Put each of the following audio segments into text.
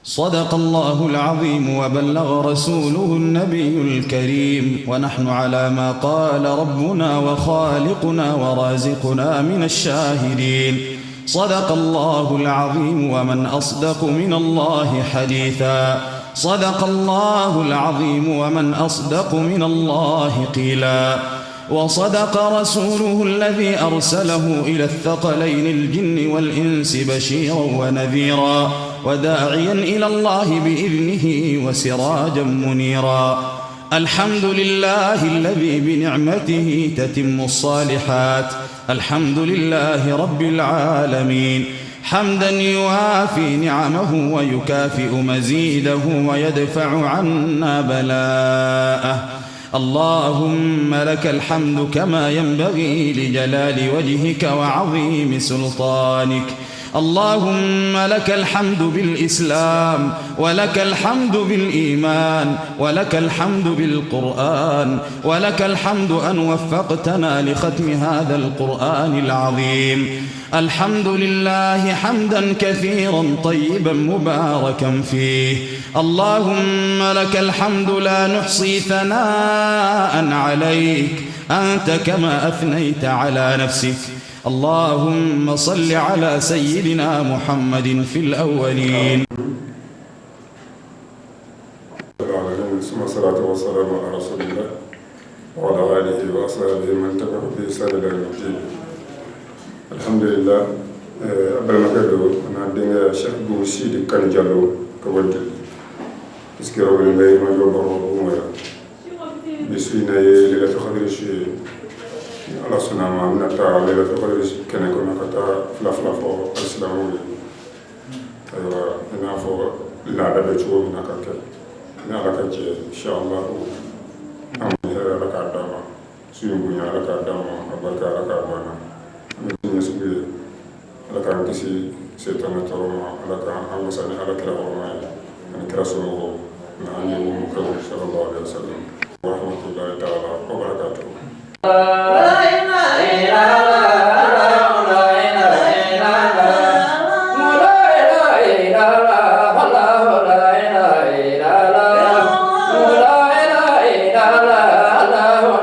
صدق الله العظيم وبلغ رسوله النبي الكريم، ونحن على ما قال ربنا وخالقنا ورازقنا من الشاهدين. صدق الله العظيم، ومن أصدق من الله حديثا. صدق الله العظيم، ومن أصدق من الله قيلا. وصدق رسوله الذي أرسله إلى الثقلين الجن والإنس بشيرا ونذيرا وداعيا إلى الله بإذنه وسراجا منيرا. الحمد لله الذي بنعمته تتم الصالحات. الحمد لله رب العالمين، حمدا يوافي نعمه ويكافئ مزيده ويدفع عنا بلاءه. اللهم لك الحمد كما ينبغي لجلال وجهك وعظيم سلطانك. اللهم لك الحمد بالإسلام، ولك الحمد بالإيمان، ولك الحمد بالقرآن، ولك الحمد أن وفقتنا لختم هذا القرآن العظيم. الحمد لله حمدا كثيرا طيبا مباركا فيه. اللهم لك الحمد لا نحصي ثناء عليك، أنت كما أثنيت على نفسك. اللهم صل على سيدنا محمد في الأولين. العالمين، ثم الصلاة والسلام على رسول الله وعلى آله وأصحابه من تبعه بإحسان إلى يوم الدين. الحمد لله. A balimakɛ don a n'a denkɛ Cheikh Boubou Sidi Kane Diallo ka bɔ Joli sigiyɔrɔ bɛnnen bɛ Yirimajɔ Baro Bumaya. Bi su in na ye Lailatul Qadr su ye. Ni Ala sɔnna a ma, an bɛna taa Lailatul Qadr kɛnɛ kɔnɔ ka taa fila fila fɔ alisilamɛw ye. Ayiwa, i n'a fɔ laada bɛ cogo min na ka kɛ, ni Ala ka jɛ, inshallah, an bɛ hɛrɛ Ala k'a d'an ma, su in bonya Ala k'a d'an ma, a barika Ala k'a bɔ an na. An bɛ ɲɛsugu ye, Ala k'an kisi setanɛ tɔɔrɔ ma, Ala k'an wasa ni Ala kira hɔrɔma ye ani kira somɔgɔw n'an ye mɔkɛw sallallahu alaihi wasallam wa rahmatullahi ta'ala wa barakatuh. La ilaha illallah, la ilaha illallah, la ilaha illallah, la ilaha illallah, la ilaha illallah,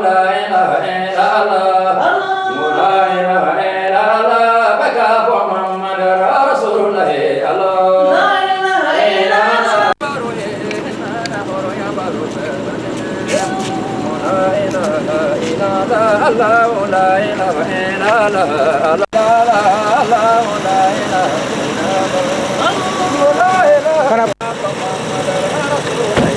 la ilaha illallah, la ilaha illallah, baka Muhammad Rasulullah, Allah. La ilaha illallah. La ilaha illallah, la ilaha illallah, la la la ilaha illallah, la ilaha Muhammad Rasulullah.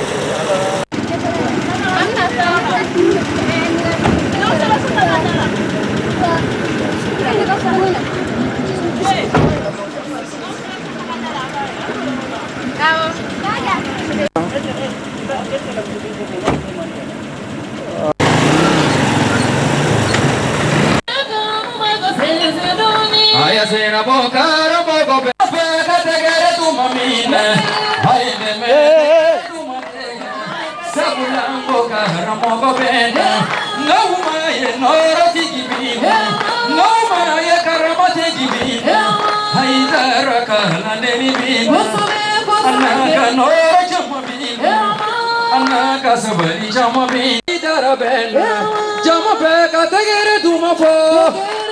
Jama bɛɛ ka tɛgɛrɛ d'u ma fɔ,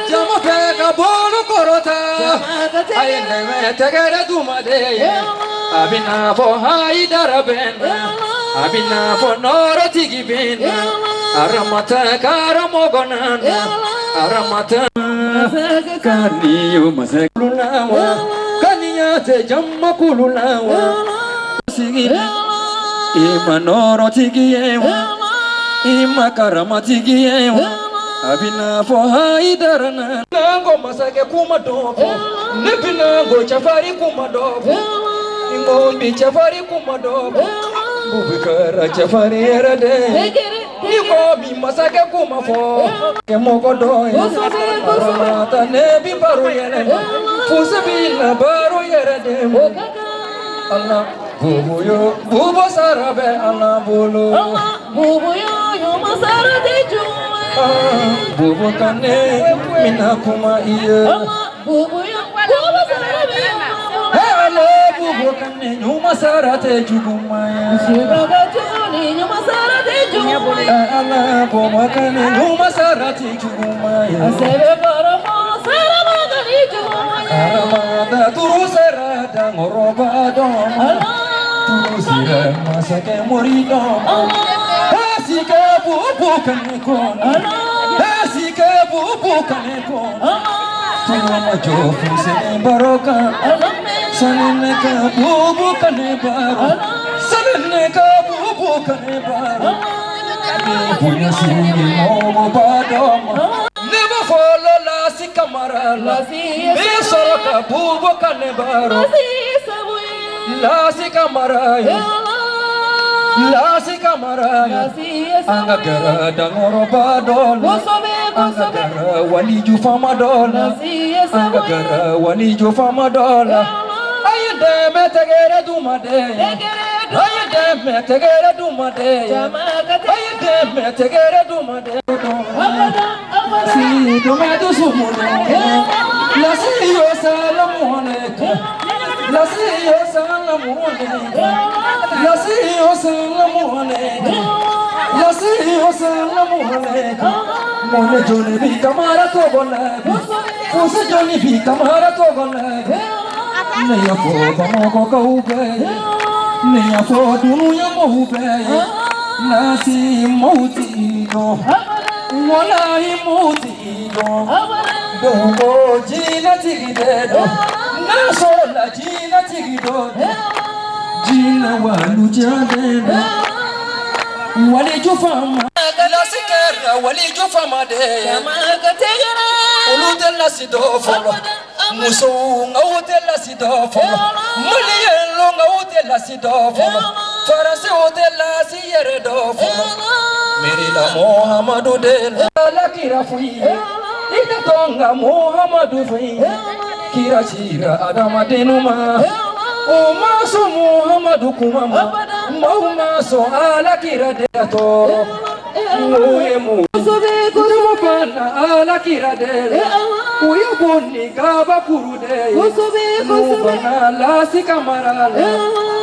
jama bɛɛ ka bolo kɔrɔta, a ye nɛmɛ tɛgɛrɛ d'u ma de ye. A bɛ n'a fɔ Hayidara bɛ na, a bɛ n'a fɔ nɔɔrɔtigi bɛ na, Aramata karamɔgɔ nana, Aramata kaniyo masakulu la wa, kaniya tɛ jamakulu la wa, sigi i ma nɔɔrɔtigi ye wa, i ma karamatigi ye wa, a bɛ n'a fɔ Hayidara na. Nango masakɛ kuma dɔ fɔ, ne bɛ nango cɛfarin kuma dɔ fɔ, ni ko bi cɛfarin kuma dɔ fɔ, Bubakara cɛfarin yɛrɛ de, ni ko bi masakɛ kuma fɔ, kɛ mɔgɔ dɔ ye. Aramata ne bi baro yɛrɛ ma, fusi bi na baro yɛrɛ de ma. Ala bubu yo bubu sara bɛ Ala bolo. Bubu Kane mina kuma i ye. Ale Bubukane nyuma sarate jugumaya Ala bubukane nyuma sarate jugumaya Aramada turu sarada ngoroba doma Turu sira masake mori doma Asika bubukane kona Asika bubukane kona Tuma jofu se baroka Sanne ka bubukane baro Sanne ka bubukane baro Punya singi momo badoma Never follow lasi kamara la Soroka bubukane baro Lasi kamara Lasi kamara Anga gara dangoro badola Anga gara waliju fama dola Anga gara waliju fama dola Aye deme tegere dumade Aye deme tegere dumade Aye deme tegere dumade Si dumadu sumune Lasi yo salamu aleikum Lasi yo salamu aleikum Lasi yo salamu aleikum Lasi yo salamu aleikum Mone joni bi kamara to gole Fuse joni bi kamara to gole Ne ya fo bamako kaube Ne ya fo dunuya mohube Nasi mauti do Wallahi mauti do Dogo jina tigi do Naso la jina tigi do Jina walu jade Wali jufama Lasikera wali jufama de Olu de lasido folo Muso ngaw de lasido folo Maliyelo ngaw de lasido folo Faransi o de lasi yere do folo Mirila Muhammadu de la kira fuye Ita tonga Muhammadu fuye Kira chira adamadenuma O maso Muhammadu kumama Mau maso ala kira de toro Muhemu Kumapana ala kira de Uyo boni gaba kuru de Mubana lasi kamara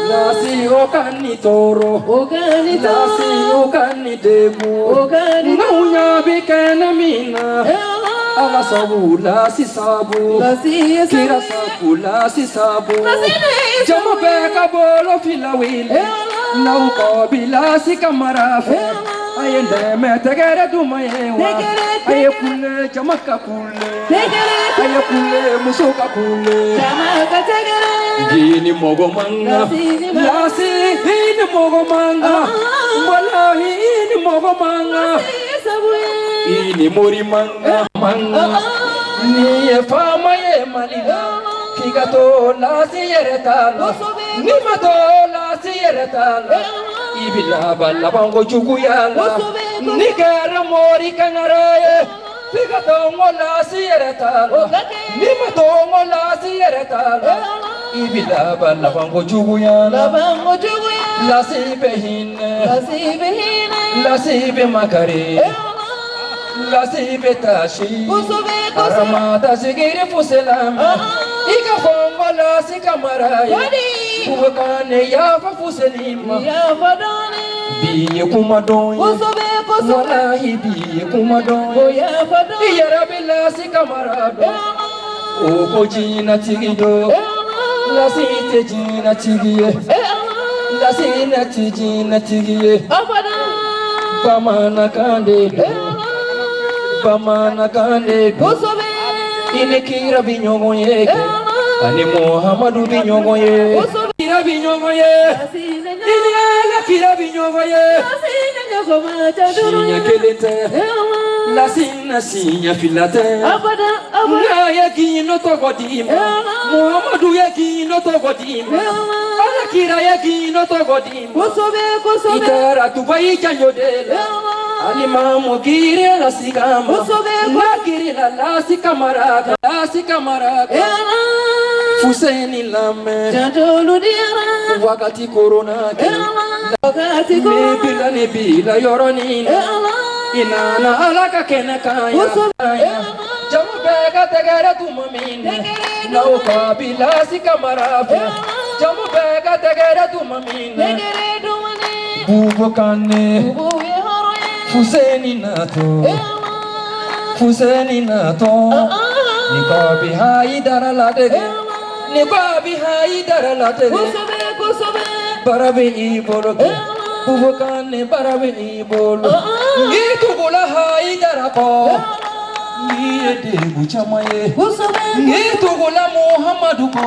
Lasi okani toro Lasi okani debu Naunya bikena mina Ala sabu lasi sabu Kira sabu lasi sabu Jama beka bolo filawile Nauko bilasi kamara fe Aye ndeme tegere dumayewa Aye kule jama ka kule Aye kule muso ka kule Jini mogo manga Lasi ini mogo manga Wallahi ini mogo manga Ini mori manga manga Ni ye fama ye malila Kika to lasi yere tala Ni ma to lasi yere tala Ibila bala bango juguya la Ni kera mori kangaraye Kika to lasi yere tala Ni ma to lasi yere tala Ibila bala bango juguya la Lasi behinne Lasi be makari Lasi be tashi Aramata sigiri fuselama Ika fongo lasi kamaraya Kubakane yafa fuselima Biye kuma donye Wallahi biye kuma donye Iyarabi lasi kamarado Oko jina tigido Lasi te jina tigiye Lasi na ti jina tigiye Bamana kande do Bamana kande do Ine kira binyogo ye Ani Muhammadu binyogo ye Kira binyogo ye Ini ala kira binyogo ye Sinya kelente Lasina sinya filate Na ya kino togo dima Muhammadu ya kino togo dima Ala kira ya kino togo dima Itara Dubai janyo dela Alimamu kiri la sikama Na kiri la la sikamara La sikamara Fuseni lame Wakati corona Nebila nebila yoroni Inana alaka kene kaya Jamu bega tegere tumamine Nauka bila sikamara. Jamu bɛɛ ka tɛgɛrɛ tuma min na. Bubu Kane. Fuseni natɔ. Fuseni natɔ. Ni kɔ bi Hayidara ladege. Ni kɔ bi Hayidara ladege. Baara bɛ i bolo kɛ. Bubu Kane baara bɛ i bolo. N'i tugula Hayidara kɔ. N'i ye degun caman ye. N'i tugula Muhamadu kɔ.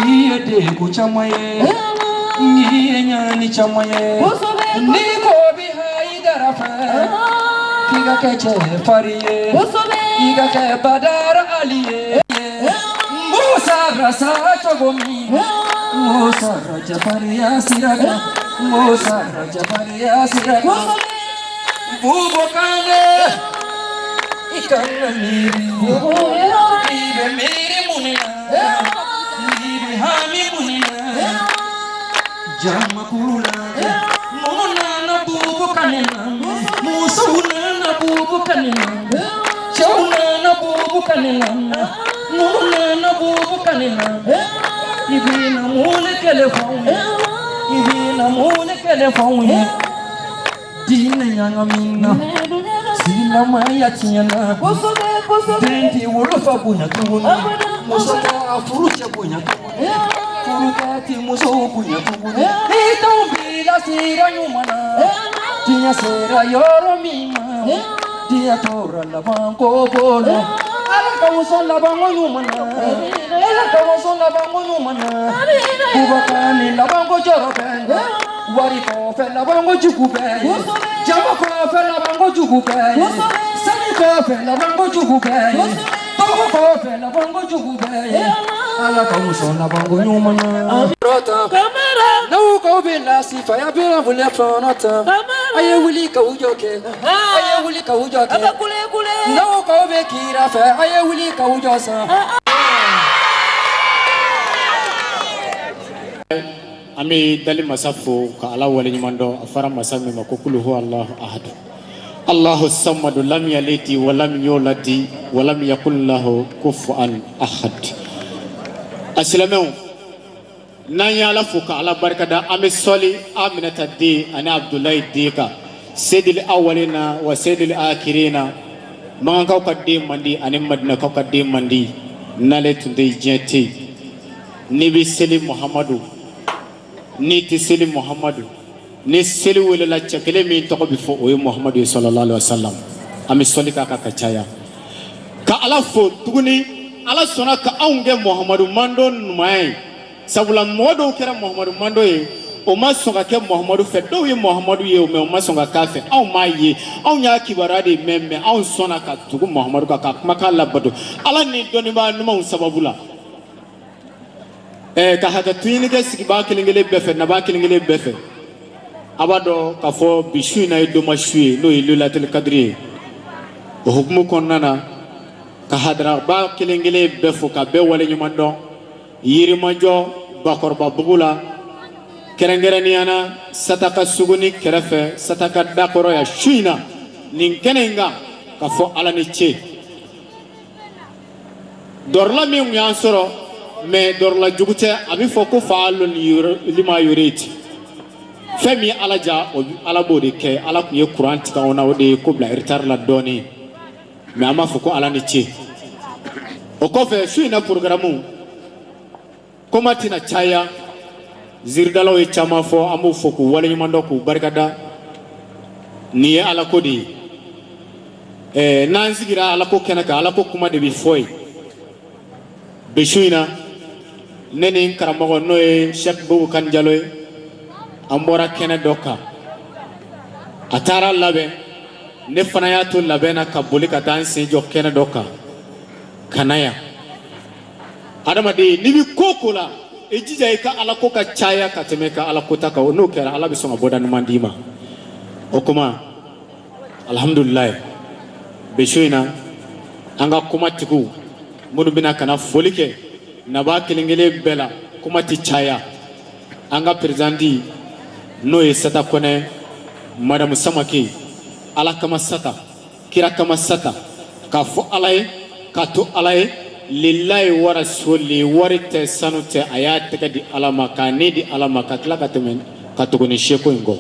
N'i ye degun caman ye. N'i ye ɲani caman ye. N'i ko bi Hayidara fɛ. K'i ka kɛ cɛ farin ye. K'i ka kɛ Badara Ali ye. Musa rasa cogo min. Musa rajabariya sira kan. Musa rajabariya sira kan. Bubu Kane. I kana miiri. I bɛ miiri mun na. I bɛ hami mun na. Jamakulu la. Mun nana Bubu Kane na. Musow nana Bubu Kane na. Cɛw nana Bubu Kane na. Mun nana Bubu Kane na. I bɛna mun de kɛlɛ f'anw ye. I bɛna mun de kɛlɛ f'anw ye. Diinɛ ɲagamina. Silamɛya tiɲɛna. Den ti wolofa bonya tuguni. Muso t'a furu cɛ bonya tuguni. Furukɛ ti muso bonya tuguni. Ni t'anw bila sira ɲuman na. Diɲɛ sera yɔrɔ min ma. Diɲɛ tora labanko bolo. Ala k'anw sɔn labanko ɲuman na. Ala k'anw sɔn labanko ɲuman na. Bubakari labanko jɔrɔ bɛ n na. Wari kɔfɛ labanko jugu bɛ ye. Jama kɔfɛ labanko jugu bɛ ye. Sanu kɔfɛ labanko jugu bɛ ye. Tɔgɔ kɔfɛ labanko jugu bɛ ye. Ala k'anw sɔn labanko ɲuman na. N'aw k'aw bɛ la sifaya bɛ wuli fana ta. A ye wuli k'aw jɔ kɛ. A ye wuli k'aw jɔ kɛ. N'aw k'aw bɛ kira fɛ a ye wuli k'aw jɔ sa. An bɛ dali masa fo ka Ala waleɲuman dɔn a fɔra masa min ma ko kulu huwa Allahu ahadu Allahu samadu lam yalidi wa lam yuladi wa lam yakun lahu kufuwan ahad. A silamɛw, n'an ye Ala fo ka Ala barikada, an bɛ sɔli Aminata den ani Abudulayi den kan, seydil awalina wa seydil akirina. Makankaw ka den man di ani Madinakaw ka den man di, n'ale tun tɛ diɲɛ tɛ yen. N'i bɛ seli Muhamadu, n'i tɛ seli Muhamadu, ni seli welela cɛ kelen min tɔgɔ bɛ fɔ o ye Muhamadu ye sallallahu alaihi wa sallam. An bɛ sɔli k'a kan ka caya ka Ala fo tuguni. Ala sɔnna ka anw kɛ Muhamadu mando ɲuman ye, sabula mɔgɔ dɔw kɛra Muhamadu mando ye, o ma sɔn ka kɛ Muhamadu fɛ. Dɔw ye Muhamadu ye, mais o ma sɔn ka k'a fɛ. Anw m'a ye, anw y'a kibaruya de mɛn, mais anw sɔnna ka tugu Muhamadu kan ka kumakan labato Ala ni dɔnnibaa ɲumanw sababu la. Ka hakɛto ɲini kɛ sigibaa kelen kelen bɛɛ fɛ, nabaa kelen kelen bɛɛ fɛ. A b'a dɔn k'a fɔ bi su in na ye doma su ye, n'o ye Lailatul Kadiri ye. O hukumu kɔnɔna na, ka hadaraba kelen kelen bɛɛ fo ka bɛɛ waleɲuman dɔn. Yirimajɔ Bakɔrɔbabugu la, kɛrɛnkɛrɛnnenya na Sataka suguni kɛrɛfɛ, Sataka dakɔrɔ yan su in na nin kɛnɛ in kan, ka fɔ Ala ni ce. Dɔrɔla min tun y'an sɔrɔ, mais dɔrɔla jugu tɛ, a bɛ fɔ ko faalun lima yurid. Fɛn min ye Ala ja, Ala b'o de kɛ. Ala tun ye kuran tigɛ anw na, o de ye ko bila retard la dɔɔnin, mais an b'a fɔ ko Ala ni ce. O kɔfɛ, su in na programme kuma tɛna caya. Ziiridalaw ye caman fɔ, an b'u fo k'u waleɲuman dɔn k'u barikada. Nin ye Ala ko de ye. N'an sigira Ala ko kɛnɛ kan, Ala ko kuma de bɛ fɔ yen. Bi su in na, ne ni n karamɔgɔ n'o ye Cheikh Boubou Kane Jalo ye, an bɔra kɛnɛ dɔ kan. A taara labɛn, ne fana y'a to labɛn na ka boli ka taa n sen jɔ kɛnɛ dɔ kan ka na yan. Adamaden, n'i bɛ ko o ko la, i jija i ka Ala ko ka caya ka tɛmɛ ka Ala ko ta kan. N'o kɛra, Ala bɛ sɔn ka bɔda ɲuman d'i ma. O kuma, alhamdulilayi, bi su in na an ka kumatigiw minnu bɛna ka na foli kɛ nabaa kelen kelen bɛɛ la, kuma tɛ caya. An ka perezandi n'o ye Sata Kɔnɛ, madamu Samake, Ala kama Sata, kira kama Sata, k'a fɔ Ala ye, k'a to Ala ye. Lilayi warasuli, wari tɛ, sanu tɛ, a y'a tɛgɛ di Ala ma, k'a ni di Ala ma, ka tila ka tɛmɛ ka tugu ni seko in kɔ.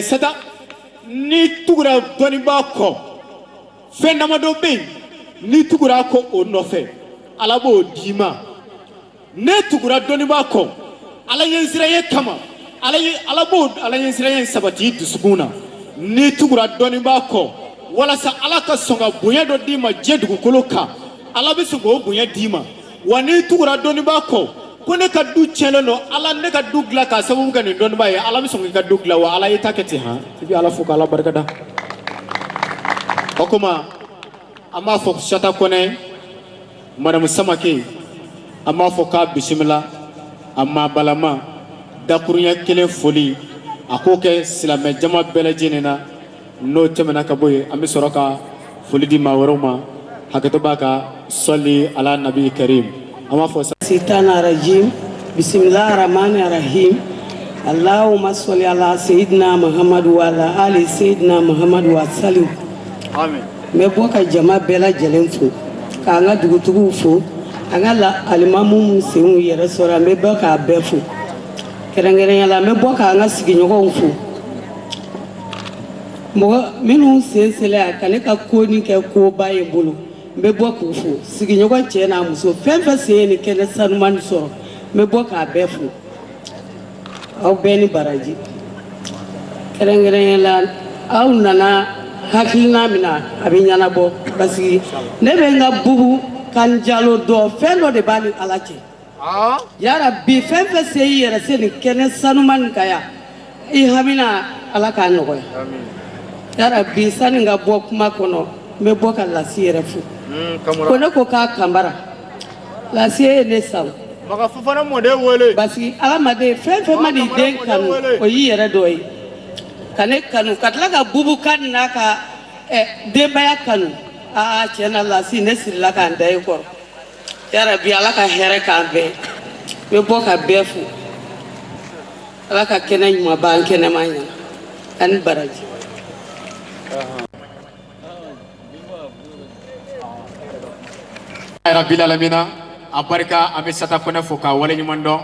Sata, n'i tugura dɔnnibaa kɔ, fɛn damadɔ bɛ yen, n'i tugura a kɔ o nɔfɛ, Ala b'o d'i ma. Ne tugura dɔnnibaa kɔ Ala ɲɛsiranya kama, Ala ye, Ala b'o Ala ɲɛsiranya in sabati i dusukun na. N'i tugura dɔnnibaa kɔ walasa Ala ka sɔn ka bonya dɔ d'i ma diɲɛ dugukolo kan, Ala bɛ sɔn k'o bonya d'i ma. Wa n'i tugura dɔnnibaa kɔ ko ne ka du tiɲɛlen don, Ala ne ka du dilan k'a sababu kɛ nin dɔnnibaa ye, Ala bɛ sɔn k'i ka du dilan. Wa Ala y'i ta kɛ ten, han, i bɛ Ala fo k'Ala barika da. O tuma an b'a fɔ Sata Kɔnɛ, Madame Samake, an b'a fɔ k'a bisimila. A maa balama dakurunya kelen foli, a k'o kɛ silamɛ jama bɛɛ lajɛlen na. N'o tɛmɛna ka bɔ yen, an bɛ sɔrɔ ka foli di maa wɛrɛw ma. Hakɛto b'a ka sɔli ala nabi karim, an b'a fɔ. Sitana rajim, bisimilahi rahmani rahim, allahumma salli ala sayyidina Muhammadu wa ala ali sayyidina Muhammadu wa salim. Amin. N bɛ bɔ ka jama bɛɛ lajɛlen fo, k'an ka dugutigiw fo, an ka la alimamu senw yɛrɛ sɔrɔ, an bɛ bɔ k'a bɛɛ fo. Kɛrɛnkɛrɛnya la, an bɛ bɔ k'an ka sigiɲɔgɔnw fo, mɔgɔ minnu sen sela yan ka ne ka ko nin kɛ koba ye n bolo, n bɛ bɔ k'u fo. Sigiɲɔgɔn cɛ n'a muso, fɛn fɛn sen ye nin kɛnɛ sanuman nin sɔrɔ, n bɛ bɔ k'a bɛɛ fo. Aw bɛɛ ni baraji. Kɛrɛnkɛrɛnya la, aw nana hakilina min na, a bɛ ɲɛnabɔ, parce que ne bɛ n ka Bubu Kan Jalo dɔn, fɛn dɔ de b'a ni Ala cɛ. Yarabi, fɛn fɛn se i yɛrɛ se nin kɛnɛ sanuman nin kan yan, i hamina, Ala k'a nɔgɔya. Yarabi, sani n ka bɔ kuma kɔnɔ, n bɛ bɔ ka Lasi yɛrɛ fo. Ko ne ko k'a kanbara Lasi ye ne san. Maga Fofana mɔden wele. Parce que adamaden fɛn fɛn ma n'i den kanu, o y'i yɛrɛ dɔ ye. Ka ne kanu, ka tila ka Bubu Kan n'a ka denbaya kanu, aa, tiɲɛ na, Lasi, ne sirila k'an da i kɔrɔ. Yarabi, Ala ka hɛrɛ k'an bɛɛ. N bɛ bɔ ka bɛɛ fo. Ala ka kɛnɛ ɲuman ban kɛnɛma ɲɛna ani baraji. Rabbil alamina, a barika, an bɛ Sata Kɔnɛ fo k'a waleɲuman dɔn.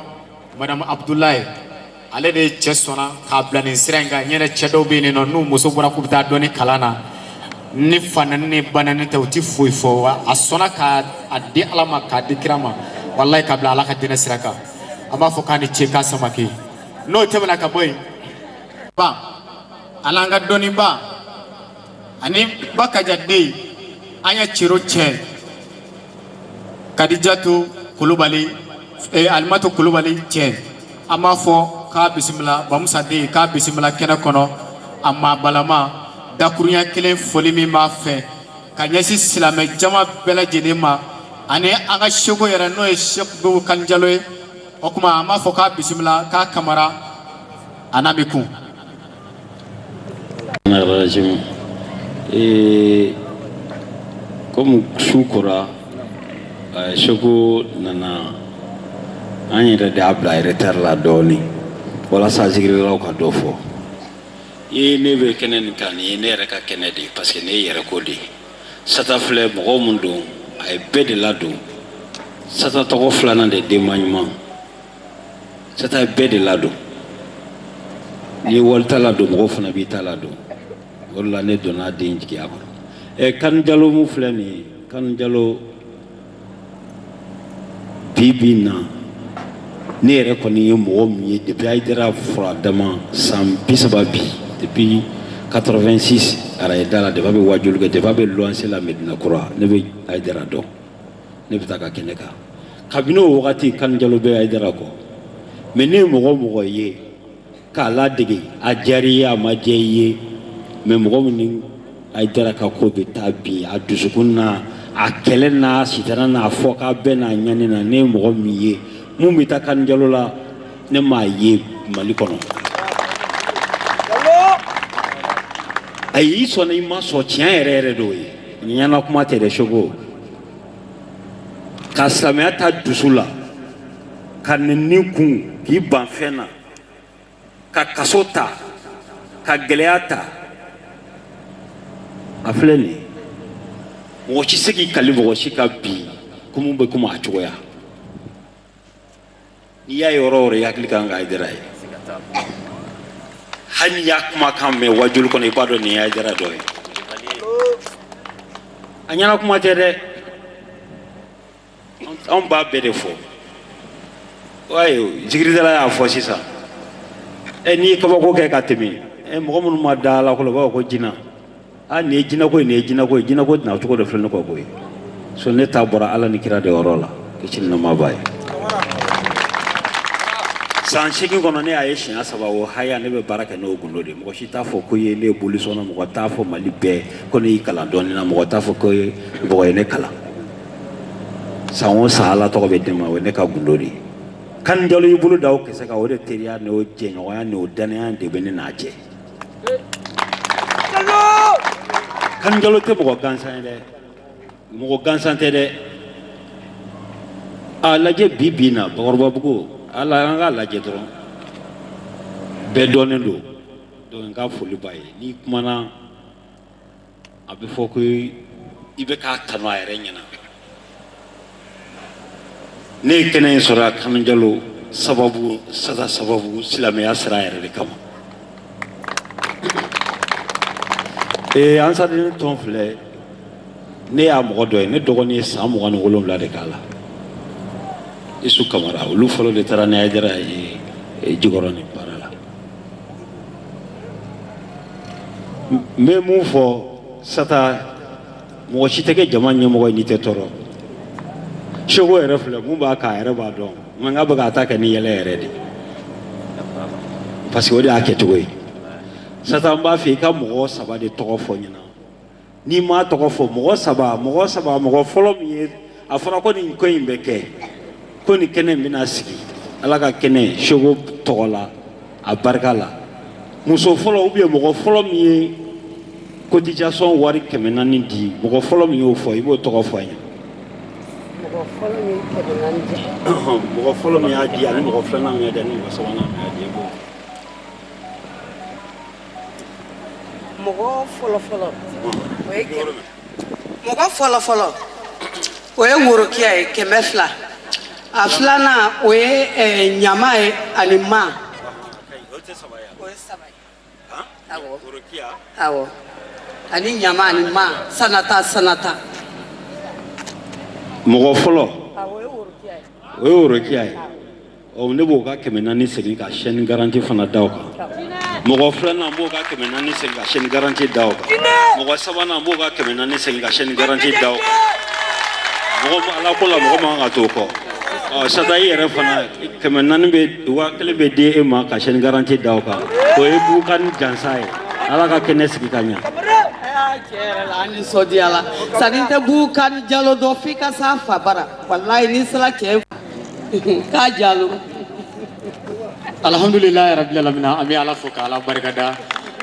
Madame Abdoulaye, ale de ye cɛ sɔnna k'a bila nin sira in kan. Ɲɛnɛ cɛ dɔw bɛ yen nɔ, n'u muso bɔra k'u bɛ taa dɔɔni kalan na, ni fa nɛni ni ba nɛni tɛ, u ti foyi fɔ. Wa a sɔnna k'a a di Ala ma, k'a di kira ma, walayi, k'a bila Ala ka diinɛ sira kan. An b'a fɔ k'a ni ce, k'a Samake. N'o tɛmɛna ka bɔ yen, ba ani an ka dɔnniba ani Bakaja den, an ye cero cɛ Kadijatu Kulubali, Alimatu Kulubali cɛ, an b'a fɔ k'a bisimila. Bamusa den, k'a bisimila kɛnɛ kɔnɔ. A maa balama dakurunya kelen foli min b'a fɛ ka ɲɛsin silamɛ jama bɛɛ lajɛlen ma, ani an ka seko yɛrɛ, n'o ye Seku Bubu Kan Jalo ye. O tuma an b'a fɔ k'a bisimila, k'a kamara a n'a bɛ kun. Rajim. Comme su kora, Seko nana, an yɛrɛ de y'a bila retard la dɔɔni walasa zikirilaw ka dɔ fɔ. I ne bɛ kɛnɛ nin kan, nin ye ne yɛrɛ ka kɛnɛ de ye, parce que ne ye yɛrɛ ko de ye. Sata filɛ, mɔgɔ mun don, a ye bɛɛ de ladon. Sata tɔgɔ filanan de denba ɲuman. Sata ye bɛɛ de ladon. N'i ye walita ladon, mɔgɔw fana b'i ta ladon. O de la ne donna den jigiya kɔrɔ. Kanu Jalo mun filɛ nin ye, Kanu Jalo bi bi in na, ne yɛrɛ kɔni ye mɔgɔ min ye depuis Hayidara fura dama san 30 bi, depuis 86 arayida la, depuis a bɛ wajuli kɛ, depuis a bɛ luwanse la Medina Kura, ne bɛ Hayidara dɔn, ne bɛ taa ka kɛnɛ kan. Kabini o wagati, Kanu Jalo bɛ Hayidara kɔ. Mais ne ye mɔgɔ o mɔgɔ ye k'a ladege, a diyara i ye, a ma diya i ye, mais mɔgɔ min ni Hayidara ka ko bɛ taa bi a dusukun na, a kɛlɛ n'a sitana n'a fɔ k'a bɛɛ n'a ɲani na, ne ye mɔgɔ min ye mun bɛ taa Kanu Jalo la, ne m'a ye Mali kɔnɔ. Ayi, i sɔnna i ma sɔn, tiɲɛ yɛrɛ yɛrɛ d'o ye. Ɲɛna kuma tɛ dɛ, Seko. Ka silamɛya ta dusu la, ka nɛni kun, k'i ban fɛn na, ka kaso ta, ka gɛlɛya ta. A filɛ nin ye, mɔgɔ si se k'i kali mɔgɔ si ka bi ko mun bɛ komi a cogoya. N'i y'a ye yɔrɔ o yɔrɔ, i hakili kan ka Hayidara ye. Hali n'i y'a kumakan mɛn wajuli kɔnɔ, i b'a dɔn nin ye Hayidara dɔ ye. A ɲɛna kuma tɛ dɛ, anw b'a bɛɛ de fɔ. Ayi, zikiridala y'a fɔ sisan. Ɛ, n'i ye kabako kɛ ka tɛmɛ, ɛ, mɔgɔ minnu ma da Ala ko la, u b'a fɔ ko jinɛ. A, nin ye jinɛko ye, nin ye jinɛko ye, jinɛko tɛna cogo dɔ filɛ ne kɔ koyi. So ne ta bɔra Ala ni kira de yɔrɔ la, kisi ni nɛɛma b'a ye. San 8 kɔnɔ, ne y'a ye siɲɛ 3. O haya, ne bɛ baara kɛ n'o gundo de ye. Mɔgɔ si t'a fɔ ko ye ne ye bolisɔn na, mɔgɔ t'a fɔ Mali bɛɛ ko ne y'i kalan dɔɔnin na, mɔgɔ t'a fɔ ko ye mɔgɔ ye ne kalan. San o san, Ala tɔgɔ bɛ di ne ma, o ye ne ka gundo de ye. Kani Jalo y'i bolo da o kisɛ kan, o de teriya n'o jɛɲɔgɔnya n'o dannaya de bɛ ne n'a cɛ. Kani Jalo tɛ mɔgɔ gansan ye dɛ, mɔgɔ gansan tɛ dɛ. A lajɛ bi bi in na, Bakɔrɔbabugu, ala an k'a lajɛ dɔrɔn, bɛɛ dɔnnen don. Donc n ka foli b'a ye. N'i kumana, a bɛ fɔ ko i bɛ k'a tanu a yɛrɛ ɲɛna. Ne ye kɛnɛ in sɔrɔ a Kani Jalo sababu, Sata sababu, silamɛya sira yɛrɛ de kama. Ee, Ansariden tɔn filɛ, ne y'a mɔgɔ dɔ ye. Ne dɔgɔnin ye san 27 de k'a la, Isu Kamara. Olu fɔlɔ de taara ni Hayidara ye Jikɔrɔni baara la. N bɛ mun fɔ Sata? Mɔgɔ si tɛ kɛ jama ɲɛmɔgɔ ye n'i tɛ tɔɔrɔ. Seko yɛrɛ filɛ, mun b'a k'a yɛrɛ b'a dɔn, nka n k'a bɛ k'a ta kɛ ni yɛlɛ yɛrɛ de, parce que o de y'a kɛcogo ye. Sata, n b'a fɛ i ka mɔgɔ 3 de tɔgɔ fɔ ɲɛna. N'i m'a tɔgɔ fɔ, mɔgɔ 3, mɔgɔ 3, mɔgɔ fɔlɔ min ye a fɔra ko nin ko in bɛ kɛ, ko nin kɛnɛ in bɛna sigi Ala ka kɛnɛ Seko tɔgɔ la, a barika la, muso fɔlɔ ou bien mɔgɔ fɔlɔ min ye cotisation wari 400 di, mɔgɔ fɔlɔ min y'o fɔ, i b'o tɔgɔ fɔ an ye. Mɔgɔ fɔlɔ min 400 di? Mɔgɔ fɔlɔ min y'a di, ani mɔgɔ filanan min y'a di, ani mɔgɔ sabanan min y'a di, i b'o. Mɔgɔ fɔlɔ fɔlɔ, o ye mɔgɔ fɔlɔ fɔlɔ, o ye Worokiya ye, 200. A filanan, o ye Ɲama ye, ani ma. O tɛ saba ye? O ye saba ye, awɔ. Awɔ, ani Ɲama ani ma, Sanata, Sanata. Mɔgɔ fɔlɔ? Awɔ, o ye Worokiya ye. O ye Worokiya ye. Ɔ, ne b'o ka 400 segin ka chaîne garantie fana da o kan. Mɔgɔ filanan, n b'o ka 400 segin ka chaîne garantie da o kan. Mɔgɔ sabanan, n b'o ka 400 segin ka chaîne garantie da o kan. Mɔgɔ, Ala ko la, mɔgɔ man kan ka t'o kɔ. Ɔ, Sata, i yɛrɛ fana, 400 bɛ, 1000 bɛ di e ma ka chaîne garantie da o kan. O ye Bukani jansa ye. Ala ka kɛnɛ sigi ka ɲa. Tiɲɛ yɛrɛ la, an nisɔndiyala. Sani tɛ Bukani Jalo dɔn f'i ka s'a fa bara. Walayi, n'i sera cɛ k'a jalo. Alhamdulilayi rabil alamina, an bɛ Ala fo k'Ala barikada.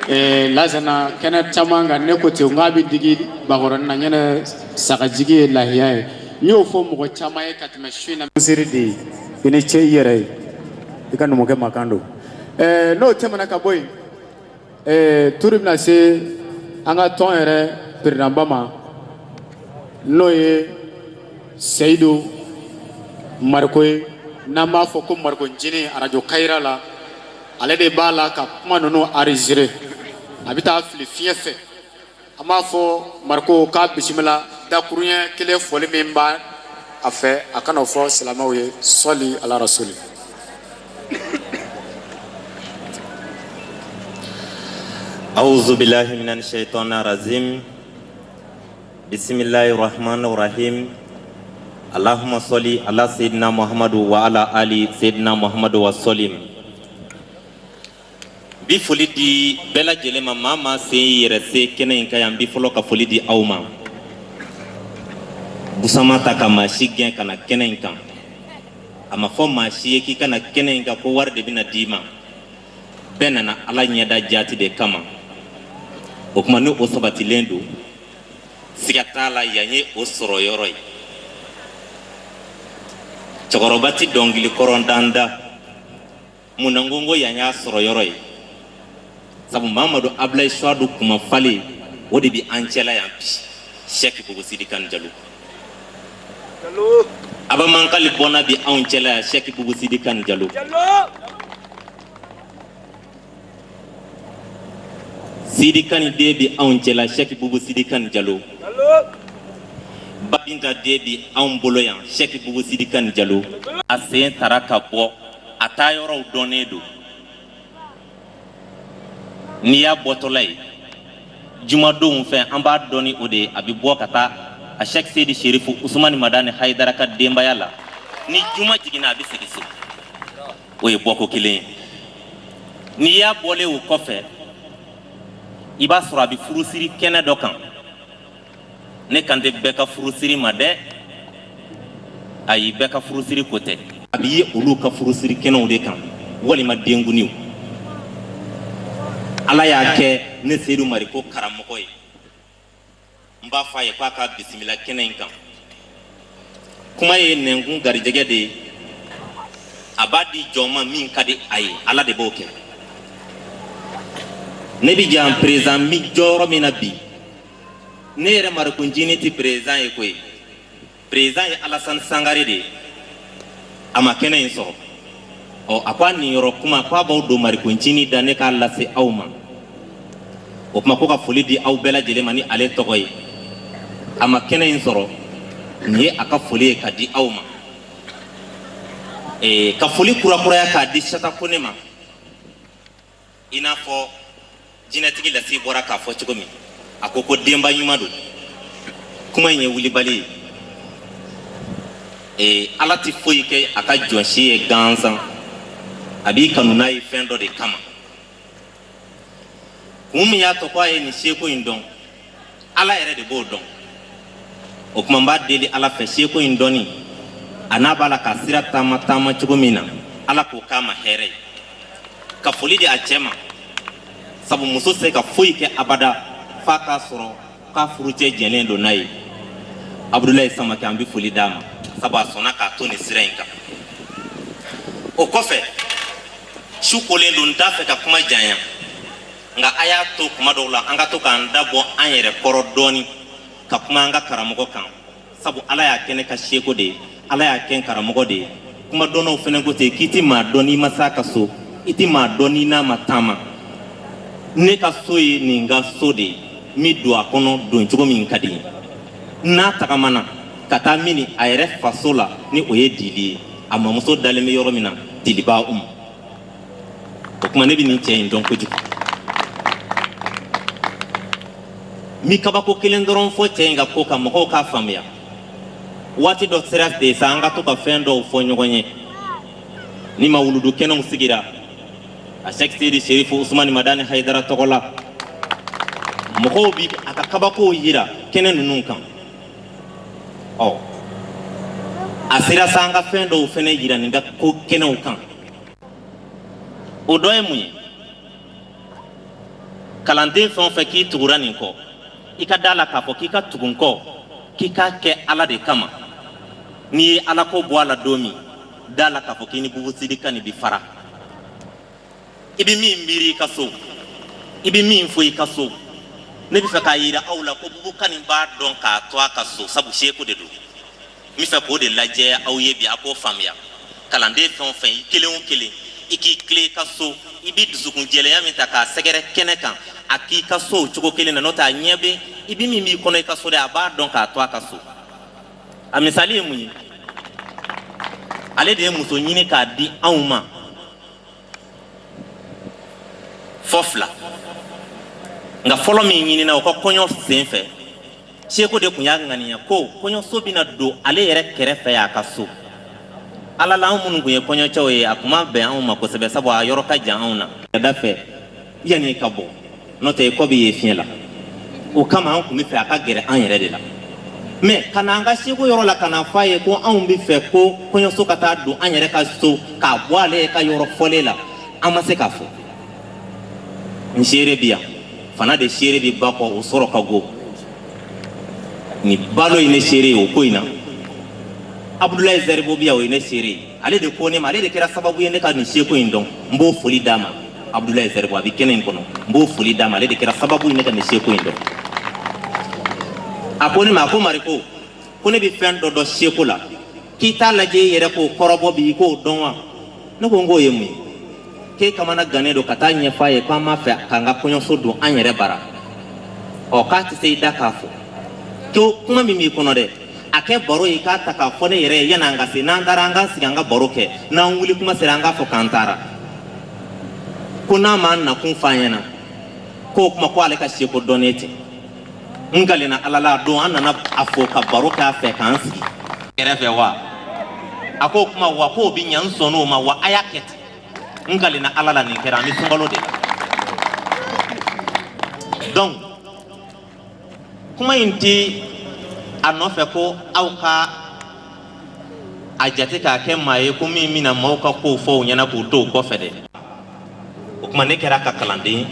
Lasana kɛnɛ caman kan, ne ko ten n k'a bɛ digi Bakɔrɔnin na, ɲɛnɛ sagajigi ye lahiya ye. N y'o fɔ mɔgɔ caman ye ka tɛmɛ su in na. Seri de ye, i ni ce i yɛrɛ ye, i ka numukɛ makan don. N'o tɛmɛna ka bɔ yen, turu bɛna se an ka tɔn yɛrɛ peredanba ma, n'o ye Seyidu Mariko ye, n'an b'a fɔ ko Mariko Ncinin arajo Kayira la. Ale de b'a la ka kuma ninnu enregistrer, a bɛ taa fili fiɲɛ fɛ. An b'a fɔ Mariko k'a bisimila. Dakuruɲɛ kelen fɔli min b'a a fɛ, a kana o fɔ silamɛw ye. Sɔli ala rasuli. أعوذ بالله من الشيطان الرجيم. بسم الله الرحمن الرحيم. اللهم صل على سيدنا محمد وعلى آل سيدنا محمد وسلم. Bi foli di bɛɛ lajɛlen ma. Maa maa sen yɛrɛ se kɛnɛ in kan yan, bi fɔlɔ ka foli di aw ma. Busama ta ka maa si gɛn ka na kɛnɛ in kan. A ma fɔ maa si ye k'i ka na kɛnɛ in kan ko wari de bɛna d'i ma. Bɛɛ nana Ala ɲɛda jaati de kama. O kuma ni o sabatilen don, siga t'a la, yan ye o sɔrɔ yɔrɔ ye. Cɛkɔrɔba ti dɔnkili kɔrɔndan da. Mun na n ko yan y'a sɔrɔ yɔrɔ ye? Sabu Mamadu Abulayi Suwadu kuma falen O de bɛ an cɛla yan bi, Sɛki Bubu Sidi Kani Jalo. Abamankali bɔnna bi anw cɛla yan, Sɛki Bubu Sidi Kani Jalo. Sidi Kani den bi anw cɛla, Sɛki Bubu Sidi Kani Jalo. Babinta den bi anw bolo yan, Sɛki Bubu Sidi Kani Jalo. A sen tara ka bɔ, a taa yɔrɔw dɔnnen don. N'i y'a bɔtɔla ye jumadonw fɛ, an b'a dɔn ni o de ye. A bɛ bɔ ka taa a Sɛki Seyidi Serifu Usumani Madani Hayidara ka denbaya la. Ni juma jiginna, a bɛ segin so. O ye bɔko kelen ye. N'i y'a bɔlen o kɔfɛ, i b'a sɔrɔ a bɛ furusiri kɛnɛ dɔ kan. Ne kan tɛ bɛɛ ka furusiri ma dɛ, ayi, bɛɛ ka furusiri ko tɛ. A bɛ ye olu ka furusiri kɛnɛw de kan walima denkundiw. Ala y'a kɛ ne Seyidu Mariko karamɔgɔ ye. N b'a fɔ a ye k'a ka bisimila kɛnɛ in kan. Kuma ye nɛnkun garijɛgɛ de ye, a b'a di jɔn ma min ka di a ye. Ala de b'o kɛ. Ne bɛ jan président min jɔyɔrɔ min na bi, ne yɛrɛ Mariko Ncinin tɛ président ye koyi. Président ye Alasani Sangare de ye. A ma kɛnɛ in sɔrɔ. Ɔ, a ko a niyɔrɔ kuma ko a b'aw don Mariko Ncinin da, ne k'a lase aw ma. O tuma ko ka foli di aw bɛɛ lajɛlen ma ni ale tɔgɔ ye. A ma kɛnɛ in sɔrɔ, nin ye a ka foli ye ka di aw ma. Ka foli kurakuraya k'a di Sata Kone ma, i n'a fɔ jinɛtigi lasi bɔra k'a fɔ cogo min. A ko ko denba ɲuman don. Kuma in ye wulibali ye. Ala tɛ foyi kɛ a ka jɔn si ye gansan. A b'i kanu n'a ye fɛn dɔ de kama. Kun min y'a to ko a ye nin seko in dɔn, Ala yɛrɛ de b'o dɔn. O tuma n b'a deli Ala fɛ, seko in dɔnni a n'a b'a la ka sira taama taama cogo min na, Ala k'o k'a ma hɛrɛ ye. Ka foli di a cɛ ma, sabu muso tɛ se ka foyi kɛ abada f'a k'a sɔrɔ k'a furucɛ jɛnnen don n'a ye. Abudulayi Samakɛ, an bɛ foli d'a ma, sabu a sɔnna k'a to nin sira in kan. O kɔfɛ, su kolen don, n t'a fɛ ka kuma janya, nka a y'a to kuma dɔw la an ka to k'an da bɔ an yɛrɛ kɔrɔ dɔɔni ka kuma an ka karamɔgɔ kan, sabu Ala y'a kɛ ne ka seko de ye, Ala y'a kɛ n karamɔgɔ de ye. Kuma dɔnnaw fɛnɛ ko ten k'i ti maa dɔn n'i ma s'a ka so, i ti maa dɔn n'i n'a ma taama. Ne ka so ye nin ka so de ye, n bɛ don a kɔnɔ don cogo min ka di n ye. N'a tagamana ka taa min a yɛrɛ faso la, ni o ye Dili ye, a mamuso dalen bɛ yɔrɔ min na, Diliba Umu. O tuma ne bɛ nin cɛ in dɔn kojugu. N bɛ kabako kelen dɔrɔn fɔ cɛ in ka ko kan, mɔgɔw k'a faamuya. Waati dɔ sera de sa, an ka to ka fɛn dɔw fɔ ɲɔgɔn ye. Ni ma wuludu kɛnɛw sigira a Sɛki Seyidi Serifu Usumani Madani Hayidara tɔgɔ la, mɔgɔw bi a ka kabakow yira kɛnɛ ninnu kan. Ɔ, a sera sa an ka fɛn dɔw fɛnɛ yira nin ka ko kɛnɛw kan. O dɔ ye mun ye? Kalanden fɛn o fɛn k'i tugura nin kɔ, i ka da la k'a fɔ k'i ka tugu n kɔ, k'i k'a kɛ Ala de kama. N'i ye Ala ko bɔ a la don min, da la k'a fɔ k'i ni Bubu Sidi Kani bi fara. I bɛ min miiri i ka so, i bɛ min fɔ i ka so, ne bɛ fɛ k'a yira aw la ko Bubu Kani b'a dɔn k'a to a ka so, sabu seko de don. N bɛ fɛ k'o de lajɛ aw ye bi, a k'o faamuya. Kalanden fɛn o fɛn, i kelen o kelen, i k'i tilen i ka so, i bɛ dusukun jɛlenya min ta k'a sɛgɛrɛ kɛnɛ kan, a k'i ka so o cogo kelen na. N'o tɛ, a ɲɛ bɛ i bɛ min b'i kɔnɔ i ka so dɛ, a b'a dɔn k'a to a ka so. A misali ye mun ye? Ale de ye muso ɲini k'a di anw ma fɔ fila, nka fɔlɔ min ɲinina o ka kɔɲɔ sen fɛ, seko de tun y'a ŋaniya ko kɔɲɔso bɛna don ale yɛrɛ kɛrɛfɛ a ka so. Ala la, anw minnu tun ye kɔɲɔcɛw ye, a tun ma bɛn anw ma kosɛbɛ, sabu a yɔrɔ ka jan anw na. Da fɛ yanni i ka bɔ, n'o tɛ i kɔ bɛ ye fiɲɛ la. O kama an tun bɛ fɛ a ka gɛrɛ an yɛrɛ de la. Mɛ ka na an ka seko yɔrɔ la, ka na fɔ a ye ko anw bɛ fɛ ko kɔɲɔso ka taa don an yɛrɛ ka so k'a bɔ ale ka yɔrɔ fɔlen la, an ma se k'a fɔ. N seere bi yan fana de, seere bi ba kɔ, o sɔrɔ ka go ni balo ye ne seere ye o ko in na. Abudulayi Zɛribo bi yan, o ye ne seere ye. Ale de ko ne ma, ale de kɛra sababu ye ne ka nin seko in dɔn. N b'o foli d'a ma. Abudulayi Zɛribo, a bɛ kɛnɛ in kɔnɔ, n b'o foli d'a ma. Ale de kɛra sababu ye ne ka nin seko in dɔn. A ko ne ma, a ko Mariko, ko ne bɛ fɛn dɔ dɔn seko la, k'i t'a lajɛ i yɛrɛ k'o kɔrɔbɔ bi, i k'o dɔn wa? Ne ko n k'o ye mun ye? K'e kamana gannen don ka taa ɲɛfɔ a ye k'an b'a fɛ k'an ka kɔɲɔso don an yɛrɛ bara. Ɔ, k'a tɛ se i da k'a fɔ ko kuma min b'i kɔnɔ dɛ, a kɛ baro ye, k'a ta k'a fɔ ne yɛrɛ ye yan'an ka se. N'an taara, an k'an sigi, an ka baro kɛ. N'an wuli kuma sera, an k'a fɔ k'an taara. Ko n'a m'an nakun f'an ɲɛna, k'o kuma ko ale ka seko dɔnnen tɛ. N kalenna Ala la, a don an nana a fo ka baro kɛ a fɛ k'an sigi kɛrɛfɛ wa. A k'o kuma wa, k'o bɛ ɲɛ, n sɔnn'o ma wa, a y'a kɛ ten. N kalenna Ala la, nin kɛra, an bɛ sunkalo de la. Donc kuma in tɛ a nɔfɛ ko aw ka a jate k'a kɛ maa ye ko min bɛna maaw ka kow fɔ u ɲɛna k'u to o kɔfɛ dɛ. O tuma ne kɛra a ka kalanden ye,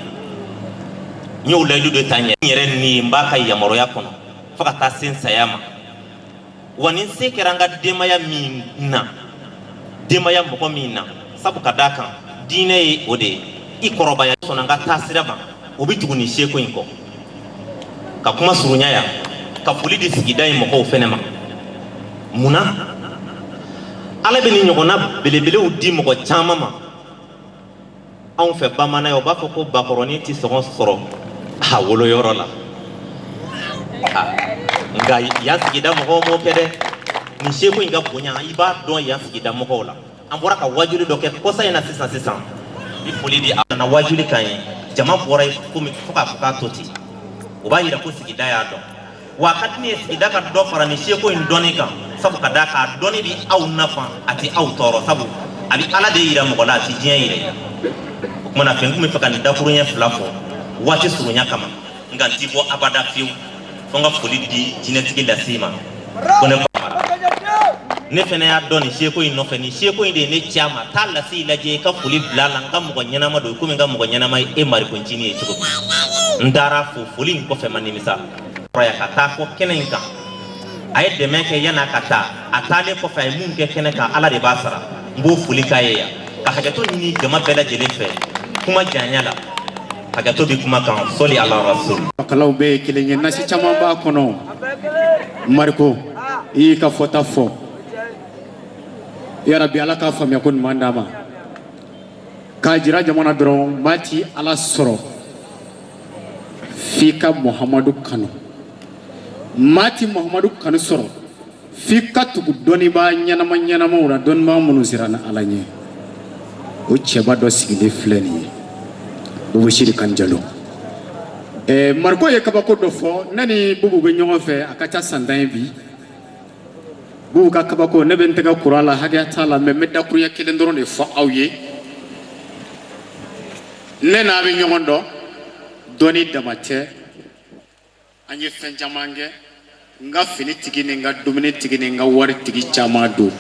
n y'o layidu de ta n yɛrɛ ni ye, n b'a ka yamaruya kɔnɔ fo ka taa se n saya ma. Wa ni n se kɛra n ka denbaya min na, denbaya mɔgɔ min na, sabu ka d'a kan diinɛ ye o de ye, i kɔrɔbaya sɔnna n ka taasira ma, o bɛ tugu nin seko in kɔ. Ka kuma surunya yan, ka foli di sigida in mɔgɔw fɛnɛ ma. Mun na Ala bɛ nin ɲɔgɔnna belebelew di mɔgɔ caman ma? Anw fɛ bamanan, u b'a fɔ ko bakɔrɔnin tɛ sɔngɔ sɔrɔ a woloyɔrɔ la. Nka yan sigida mɔgɔw m'o kɛ dɛ. Nin seko in ka bonya, i b'a dɔn yan sigida mɔgɔw la. An bɔra ka wajuli dɔ kɛ kɔsa in na sisan sisan, i foli di a nana wajuli kan ye, jama bɔra komi fo k'a fɔ k'a to ten. O b'a yira ko sigida y'a dɔn. Wa a ka di ne ye sigida ka dɔ fara nin seko in dɔnni kan, sabu ka d'a kan a dɔnni bɛ aw nafa, a tɛ aw tɔɔrɔ, sabu a bɛ Ala de yira mɔgɔ la, a tɛ diɲɛ yira i la. O tuma na fɛn kun bɛ fɛ ka nin dakuruɲɛ fila fɔ waati surunya kama, nka n ti bɔ abada fiyewu fo n ka foli di jinɛtigi lase ma. Ko ne ne fana y'a dɔn nin seko in nɔfɛ, nin seko in de ye ne ci a ma. Taa lase lajɛ, i ka foli bila a la, n ka mɔgɔ ɲɛnama don, komi n ka mɔgɔ ɲɛnama ye e Mariko ncinin ye cogo min. N taara fo, foli in kɔfɛ ma nimisa ka taa fɔ kɛnɛ in kan. A ye dɛmɛ kɛ yan'a ka taa. A taalen kɔfɛ, a ye mun kɛ kɛnɛ kan, Ala de b'a sara. N b'o foli k'a ye yan, ka hakɛto ɲini jama bɛɛ lajɛlen fɛ kuma janya la. Hakɛto bɛ kuma kan. Sɔli ala rasul. Kalaw bɛɛ ye kelen ye, nasi caman b'a kɔnɔ. Mariko, i y'i ka fɔta fɔ. Yarabi, Ala k'a faamuya ko ɲuman d'a ma, k'a jira jamana dɔrɔn. Maa ti Ala sɔrɔ f'i ka Muhamadu kanu. Maa ti Muhamadu kanu sɔrɔ f'i ka tugu dɔnnibaa ɲɛnama ɲɛnamaw la, dɔnnibaa minnu siranna Ala ɲɛ. O cɛba dɔ sigilen filɛ nin ye, Bubu Sidi Kan Jalo. Mariko ye kabako dɔ fɔ. Ne ni Bubu bɛ ɲɔgɔn fɛ, a ka ca san 10 ye bi. Bubu ka kabako, ne bɛ n tɛgɛ kuru a la, hakɛya t'a la, mɛ n bɛ dakuruɲɛ kelen dɔrɔn de fɔ aw ye. Ne n'a bɛ ɲɔgɔn dɔn, dɔnni dama tɛ, an ye fɛn caman kɛ. N ka fini tigi ni n ka dumuni tigi ni n ka wari tigi caman don.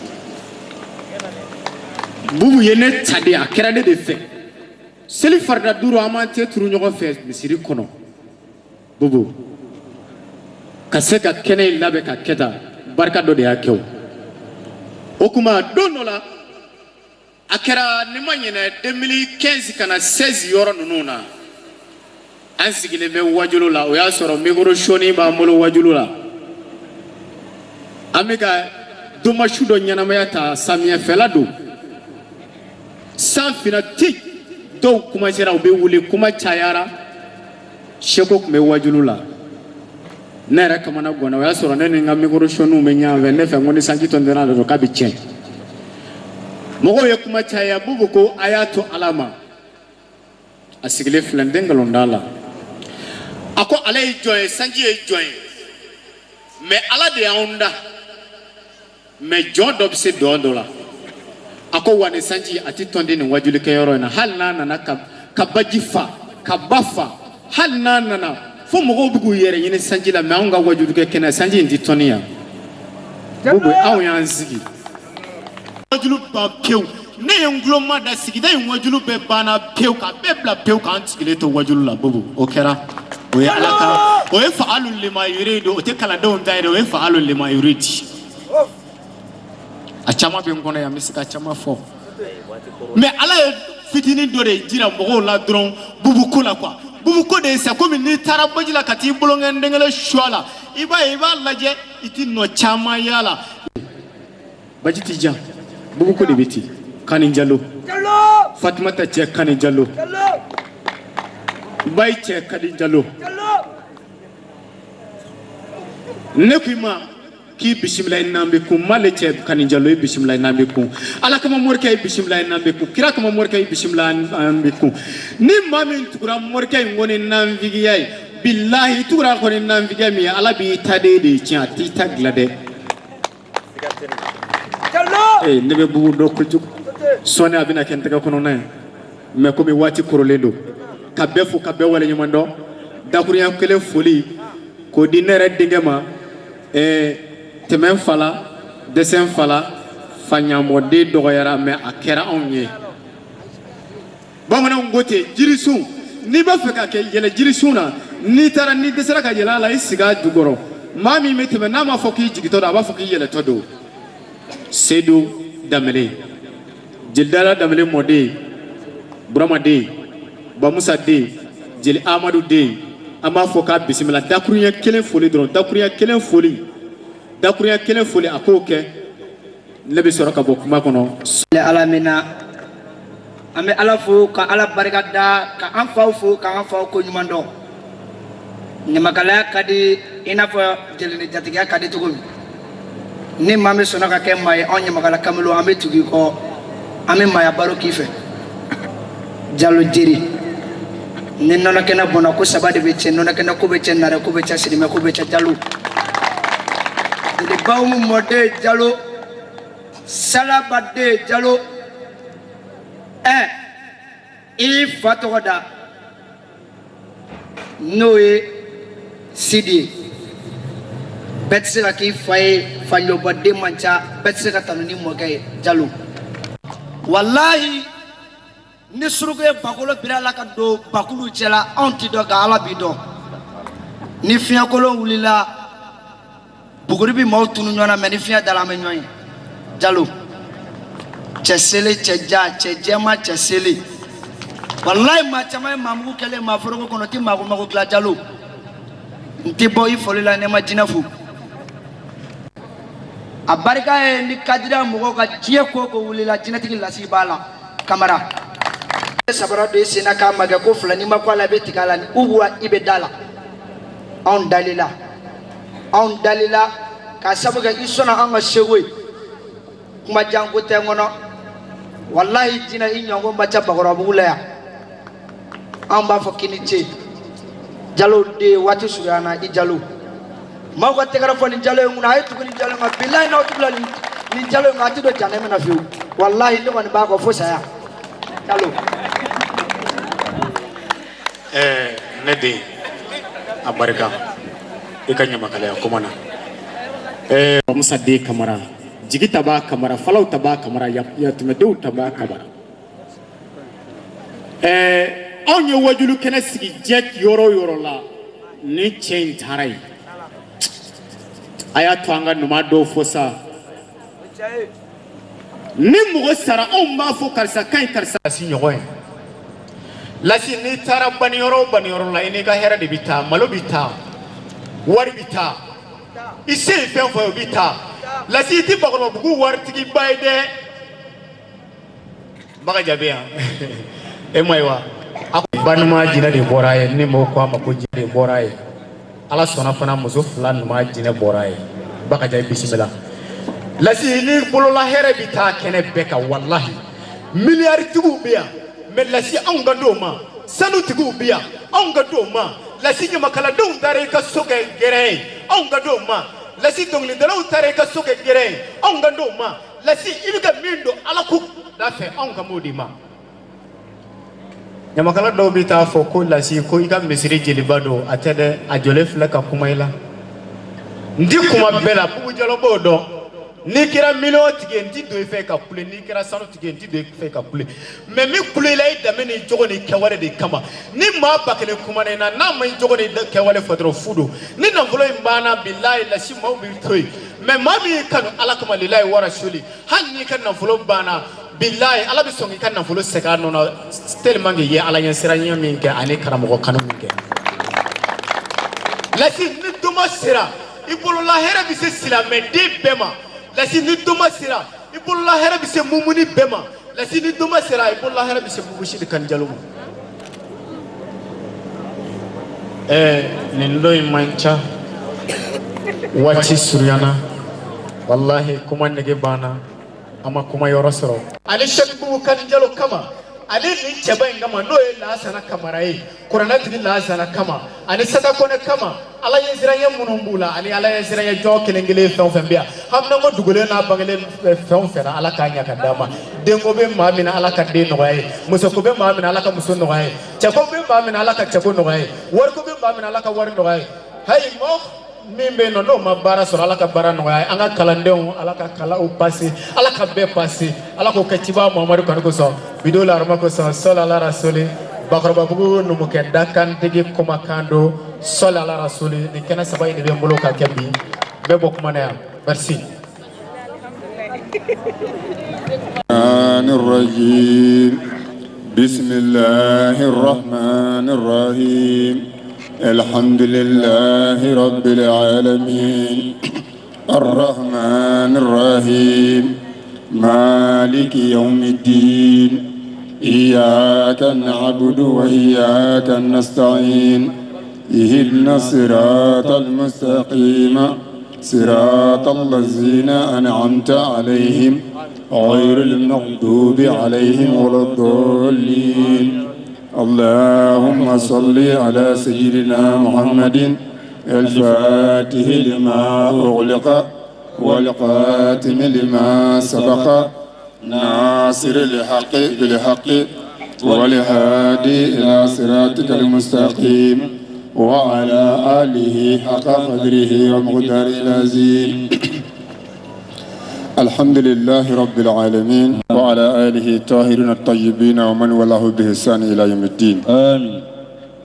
Bubu ye ne ta de, a kɛra ne de fɛ. Seli farida 5, an b'an te turu ɲɔgɔn fɛ misiri kɔnɔ. Bubu ka se ka kɛnɛ in labɛn ka kɛ tan, barika dɔ de y'a kɛ. O kuma, don dɔ la, a kɛra ni ma ɲinɛ 2015 ka na 16 yɔrɔ ninnu na, an sigilen bɛ wajulu la. O y'a sɔrɔ micro soni b'an bolo wajulu la. An bɛ ka domasu dɔ ɲɛnamaya ta. Samiyɛfɛla don, san finna ti, dɔw kumasera, u bɛ wuli, kuma cayara. Seko tun bɛ wajulu la, ne yɛrɛ kamana ganna. O y'a sɔrɔ ne ni n ka micro soniw bɛ ɲɔgɔn fɛ. Ne fɛ ko ni sanji tɔntɔnna dɔrɔn k'a bɛ tiɲɛ. Mɔgɔw ye kuma caya. Bubu ko a y'a to Ala ma. A sigilen filɛ, n tɛ nkalon da la. A ko ale ye jɔn ye, sanji ye jɔn ye, mɛ Ala de y'anw da, mɛ jɔn dɔ bɛ se dɔn dɔ la. A ko wa, nin sanji a tɛ tɔnden nin wajulikɛyɔrɔ in na, hali n'a nana ka baji fa, ka ba fa, hali n'a nana fo mɔgɔw bɛ k'u yɛrɛ ɲini sanji la, mɛ anw ka wajulikɛ kɛnɛ, sanji in tɛ tɔni yan. Bubu, anw y'an sigi wajulu ban pewu. Ne ye n tulo ma da sigida in, wajulu bɛɛ banna pewu, ka bɛɛ bila pewu, k'an sigilen to wajulu la. Bubu, o kɛra, o ye Ala ka, o ye fa'alu lima yuridu. O tɛ kalandenw ta ye dɛ, o ye fa'alu lima yuridi. A caman bɛ n kɔnɔ yan, n bɛ se ka caman fɔ, mɛ Ala ye fitinin dɔ de jira mɔgɔw la dɔrɔn Bubu ko la quoi. Bubu ko de ye sa, komi n'i taara baji la ka t'i bolonkɛ den kelen su a la, i b'a ye, i b'a lajɛ, i ti nɔ caman y'a la. Baji ti jan, bubu ko de bɛ ten. Kani Jalo, Fatumata cɛ Kani Jalo, Bayi cɛ Kani Jalo, ne ko i ma k'i bisimila i n'an bɛ kun. Male cɛ Kani Jalo, i bisimila i n'an bɛ kun. Ala kama morikɛ, i bisimila i n'an bɛ kun. Kira kama morikɛ, i bisimila an bɛ kun. Ni maa min tugura morikɛ in kɔni nanfigiya ye, bilahi, i tugura kɔni nanfigiya min ye, Ala b'i ta de tiɲɛ, a t'i ta dilan dɛ. Ee, ne bɛ bubu dɔn kojugu. Sɔɔni a bɛna kɛ n tɛgɛ kɔnɔna ye, mɛ komi waati korolen don, ka bɛɛ fo ka bɛɛ waleɲuman dɔn. Dakurunya kelen foli k'o di ne yɛrɛ denkɛ ma, tɛmɛ fala dɛsɛ fala faɲamɔden dɔgɔyara, mɛ a kɛra anw ye. Bamananw ko ten, jirisun, n'i b'a fɛ ka kɛ yɛlɛ jirisun na, n'i taara n'i dɛsɛra ka yɛlɛ a la, i sigi a jukɔrɔ. Maa min bɛ tɛmɛ n'a m'a fɔ k'i jigitɔ don, a b'a fɔ k'i yɛlɛtɔ don. Sedu Danbele, Jelidala Danbele mɔden, Burama den, Bamusa den, Jeli Amadu den, an b'a fɔ k'a bisimila. Dakurunya kelen foli dɔrɔn, dakurunya kelen foli, dakurunya kelen foli, a k'o kɛ, ne bɛ sɔrɔ ka bɔ kuma kɔnɔ. Ala min na an bɛ Ala fo ka Ala barika da, ka an faw fo, ka an faw ko ɲuman dɔn. Ɲamakalaya ka di i n'a fɔ jeli ni jatigiya ka di cogo min. Ni maa min sɔnna ka kɛ maa ye, anw ɲamakala kamalen, an bɛ tugu i kɔ, an bɛ maaya baro k'i fɛ. Jalo jeri ni nɔnɔ kɛnɛ bɔnna, ko saba de bɛ cɛ: nɔnɔ kɛnɛ ko bɛ cɛ, nare ko bɛ cɛ, sirimɛ ko bɛ cɛ. Jalo jelibaw mɔden Jalo, salabaden Jalo, ɛ i fa tɔgɔ da n'o ye Sidi ye. Bɛɛ tɛ se ka k'i fa ye, faɲɔbaden man ca, bɛɛ tɛ se ka tanu ni mɔkɛ ye. Jalo, walahi, ni suruku ye bakolo biri a la ka don bakulu cɛla, anw ti dɔn, nka Ala b'i dɔn. Ni fiɲɛkolon wulila, buguri bi maaw tunu ɲɔgɔn na, mɛ ni fiɲɛ dara, an bɛ ɲɔgɔn ye. Jalo, cɛ sele, cɛ ja, cɛ jɛma, cɛ sele, walahi, maa caman ye maamugu kɛlen maa foroko kɔnɔ, ti maa ko mago dilan. Jalo, n tɛ bɔ i foli la ne ma jinɛ fo. A barika ye ni kadiriya mɔgɔw ka diɲɛ ko ko wulila, jinɛtigi lasi b'a la. Kamara sabara don i sen na k'a magɛ ko fila, n'i ma ko a la, i bɛ tigɛ a la, u wa i bɛ da la. Anw dalila, anw dalila k'a sabu kɛ i sɔnna an ka seko ye. Kuma janko tɛ n kɔnɔ, walahi, jinɛ i ɲɔgɔn ma ca Bakɔrɔbabugu la yan. Anw b'a fɔ k'i ni ce, Jalo den. Waati surunyana i Jalo, maaw ka tɛgɛrɛ fɔ nin Jalo in kunna. A ye tugu nin Jalo in kan, bilahi, n'aw tugula nin Jalo in kan, a ti don janɛ min na fiyewu. Walahi, ne kɔni b'a kɔ fo saya, Jalo. Ne den, a barika i ka ɲamakalaya kuma na. Musa den Kamara, jigi ta b'a Kamara, falaw ta b'a Kamara, yatimɛdenw ta b'a Kamara. Anw ye wajulu kɛnɛ sigi diɲɛ yɔrɔ o yɔrɔ la, ni cɛ in taara yen, a y'a to an ka ɲuman dɔw fɔ sa. Ni mɔgɔ sara, anw b'a fɔ karisa ka ɲi, karisa lasi ɲɔgɔn ye. Lasi, n'i taara baniyɔrɔ o baniyɔrɔ la, i n'i ka hɛrɛ de bɛ taa, malo bɛ taa, wari bɛ taa, i se ye fɛn fɛn ye, o bɛ taa. Lasi, i tɛ Bakɔrɔbabugu waritigiba ye dɛ. Bakaja bɛ yan, e ma ye wa? A ko banuma jinɛ de bɔra ye, ni mɔgɔw ko a ma ko jinɛ de bɔra ye. Ala sɔnna fana, muso fila ɲuman jinɛ bɔra ye. Bakaja, i bisimila. Lasi, ni bolola hɛrɛ bɛ taa kɛnɛ bɛɛ kan. Walahi, miliyaritigiw bɛ yan, mɛ lasi, anw ka d'o ma. Sanutigiw bɛ yan, anw ka d'o ma. Lasi, ɲamakaladenw taara i ka so kɛ gɛrɛn ye, anw ka d'o ma. Lasi, dɔnkilidalaw taara i ka so kɛ gɛrɛn ye, anw ka d'o ma. Lasi, i bɛ ka min don Ala ko da fɛ, anw ka m'o di ma. Ɲamakala dɔw bɛ taa fɔ ko lasi, ko i ka misiri jeliba don. A tɛ dɛ, a jɔlen filɛ ka kuma i la. N ti kuma bɛɛ la, Bubu Jalo b'o dɔn. N'i kɛra miliyɔn tigi ye, n ti don i fɛ ka kule. N'i kɛra sanu tigi ye, n ti don i fɛ ka kule. Mɛ min kule i la, i danbe n'i jogo n'i kɛwale de kama. Ni maa 1000 kumana i na, n'a ma i jogo n'i kɛwale fɔ dɔrɔn, fu don. Ni nafolo in banna, bilayi, lasi, maaw b'i to yen. Mɛ maa min y'i kanu Ala kama, lilayi warasuli, hali n'i ka nafolo banna. Bilayi, Ala bɛ sɔn k'i ka nafolo segin a nɔ na tellement que i ye Ala ɲɛsiranɲɛ min kɛ ani karamɔgɔ kanu min kɛ. Lasi, ni doma sera i bolola, hɛrɛ bɛ se silamɛden bɛɛ ma. Lasi, ni doma sera i bolola, hɛrɛ bɛ se mumuni bɛɛ ma. Lasi, ni doma sera i bolola, hɛrɛ bɛ se Bubu Sidi Kanijalo ma. Nin don in man ca, waati surunyana. Walahi, kuma nege banna, an ma kuma yɔrɔ sɔrɔ. Ale Sɛki Bubu Kanijalo kama, ale nin cɛba in kama, n'o ye Lasana Kamara ye, kuranɛtigi Lasana kama, ani Sata Kɔnɛ kama, Ala ɲɛsiranɲɛ minnu b'u la, ani Ala ɲɛsiranɲɛ jɔn kelen kelen fɛn o fɛn bɛ yan, haminanko dugulen n'a bangelen fɛn o fɛn na, Ala k'a ɲɛ ka d'a ma. Denko bɛ maa min na, Ala ka den nɔgɔya ye. Musoko bɛ maa min na, Ala ka muso nɔgɔya ye. Cɛko bɛ maa min na, Ala ka cɛko nɔgɔya ye. Wariko bɛ maa min na, Ala ka wari nɔgɔya ye. Hayi, mɔgɔ min bɛ yen nɔ n'o ma baara sɔrɔ, Ala ka baara nɔgɔya ye. An ka kalandenw, Ala ka kalanw pase, Ala ka bɛɛ pase, Ala k'o kɛ ciba Muhamadu kanu kosɔn, bido la arama kosɔn, sɔli ala rasuli. Bakɔrɔbabugu numukɛ dakantigi kumakan don, sɔli ala rasuli. Nin kɛnɛ saba in de bɛ n bolo ka kɛ bi. N bɛ bɔ kuma na yan, merci. الرجيم. بسم الله الرحمن الرحيم. الحمد لله رب العالمين، الرحمن الرحيم، مالك يوم الدين. إياك نعبد وإياك نستعين. اهدنا الصراط المستقيم، صراط الذين أنعمت عليهم، غير المغضوب عليهم ولا الضالين. اللهم صل على سيدنا محمد الفاتح لما أغلق، والخاتم لما سبق، ناصر الحق بالحق، والهادي إلى صراطك المستقيم، وعلى آله حق قدره ومقداره العظيم. الحمد لله رب العالمين، وعلى آله الطاهرين الطيبين، ومن والاه بإحسان إلى يوم الدين. آمين.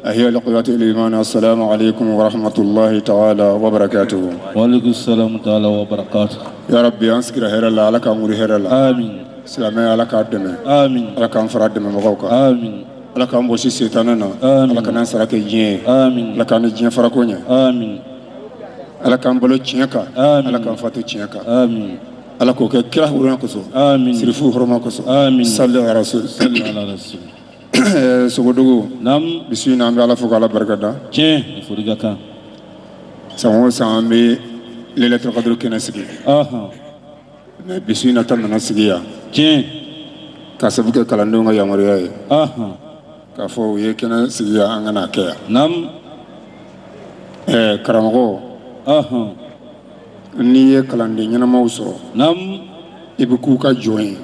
أيها الإخوة الإيمان، السلام عليكم ورحمة الله تعالى وبركاته. وعليكم السلام تعالى وبركاته. يا ربي, an sigira hɛrɛ la, Ala k'an wuli hɛrɛ la. آمين. Silamɛya, Ala k'a dɛmɛ. آمين. Ala k'an fara dɛmɛbagaw kan. آمين. Ala k'an bɔsi setanɛ na. آمين. Ala kan'an sara kɛ diɲɛ ye. آمين. Ala k'an ni diɲɛ farako ɲɛ. آمين. Ala k'an balo tiɲɛ kan. آمين. Ala k'an fatu tiɲɛ kan. آمين. Ala k'o kɛ kira huruma kosɔn. آمين. Sirifu huruma kosɔn. آمين. Salli ala rasul. صلى على رسول. Sogodogo. نعم. Bisu in na, an bɛ Ala fo k'Ala barika da. Tiɲɛ, foli ka kan. San o san, an bɛ Lailatul Qadr kɛnɛ sigi. Mais bisu in na ta nana sigi yan. K'a sabu kɛ kalandenw ka yamaruya ye. K'a fɔ u ye kɛnɛ sigi yan, an ka n'a kɛ yan. Karamɔgɔ, n'i ye kalanden ɲɛnamaw sɔrɔ, i bɛ k'u ka jɔn ye.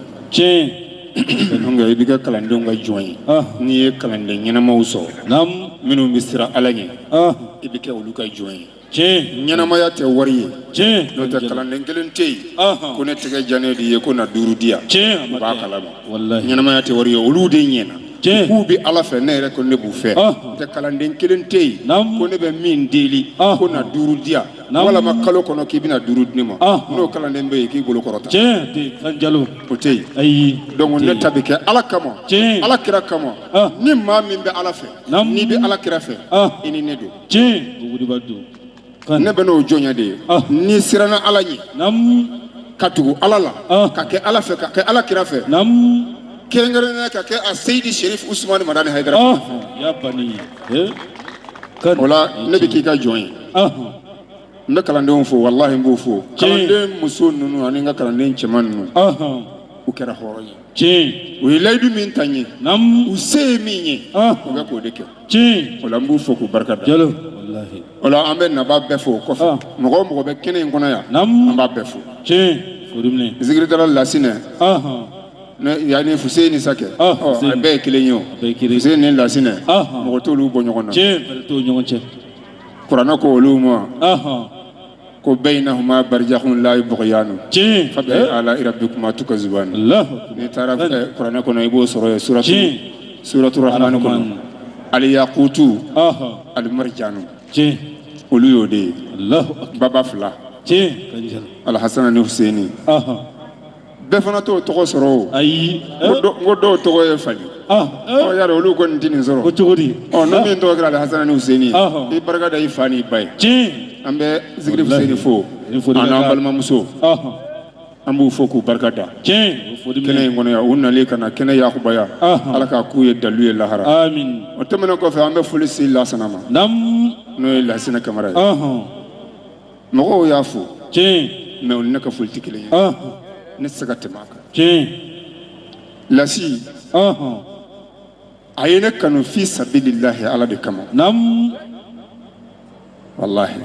Donc i bɛ kɛ kalandenw ka jɔn ye. N'i ye kalanden ɲɛnamaw sɔrɔ, minnu bɛ siran Ala ɲɛ, i bɛ kɛ olu ka jɔn ye. Ɲɛnamaya tɛ wari ye. N'o tɛ, kalanden kelen tɛ yen ko ne tɛgɛ diya ne de ye ko na duuru di yan. U b'a kalama. Ɲɛnamaya tɛ wari ye, olu de ɲɛna. K'u bɛ Ala fɛ, ne yɛrɛ ko ne b'u fɛ. Tɛ kalanden kelen tɛ yen ko ne bɛ min deli ko na duuru di yan, walama kalo kɔnɔ k'i bɛna duuru di ne ma. N'o kalanden bɛ yen, k'i bolo kɔrɔta. O tɛ yen. Donc ne ta bɛ kɛ Ala kama, Ala kira kama. Ni maa min bɛ Ala fɛ, n'i bɛ Ala kira fɛ, i ni ne don. Ne bɛ n'o jɔnya de ye. N'i siranna Ala ɲɛ, ka tugu Ala la, ka kɛ Ala fɛ, ka kɛ Ala kira fɛ, kɛrɛnkɛrɛnnenya ka kɛ a Seyidi Sherif Usumani Madani Hayidara. O la, ne bɛ k'i ka jɔn ye. N bɛ kalandenw fo, walahi n b'u fo. Kalanden muso ninnu ani n ka kalanden cɛman ninnu, u kɛra hɔrɔn ye. U ye layidu min ta n ye, u se ye min ye, u bɛ k'o de kɛ. O la, n b'u fo k'u barika da. O la, an bɛ naba bɛɛ fo. O kɔfɛ, mɔgɔ o mɔgɔ bɛ kɛnɛ in kɔnɔ yan, an b'a bɛɛ fo. Zikiridala Lasinɛ yanni Fuseni Sakɛ, ɔ a bɛɛ ye kelen ye. O Fuseni ni Lasinɛ, mɔgɔ t'olu bɔ ɲɔgɔn na. Kuranɛ ko olu ma ko baynahuma barzakhun la yabghiyani fabi ala'i rabbikuma tukazibani. N'i taara kuranɛ kɔnɔ, i b'o sɔrɔ yen, suratu Rahmani kɔnɔ, aliyakutu alimarijanu, olu y'o de ye. Baba fila, Alhasana ni Huseni. Bɛɛ fana t'o tɔgɔ sɔrɔ o. Ayi. N ko dɔw tɔgɔ ye fali. Ɔ y'a dɔn olu kɔni tɛ nin sɔrɔ. Ko cogo di? Ɔ ni min tɔgɔ kɛra Alihasana ni Huseni ye. Ɔhɔn. I barika da i fa n'i ba ye. Tiɲɛ. An bɛ Zikiri Walahi. Fuseni fo. Ni foli A ka n'an kan. balimamuso. Ɔhɔn. An b'u fo k'u barika da. Tiɲɛ. O foli minɛ. Kɛnɛ in kɔnɔ yan u nalen ka na kɛnɛ yakubaya. Ɔhɔn. Ala k'a k'u ye dalu ye lahara. Amin. O tɛmɛnen kɔfɛ an bɛ foli se Lasana ma. Nam. N'o ye Lasina Kamara ye. Ɔhɔn. Mɔgɔw y'a fo. Tiɲɛ. Mais o ni ne ka foli tɛ kelen ye. Ɔhɔn. Ne tɛ se ka tɛmɛ a kan. Tiɲɛ. Lasi. Ɔhɔn. A ye ne kanu fi sabilillahi Ala de kama. Nam. Walahi.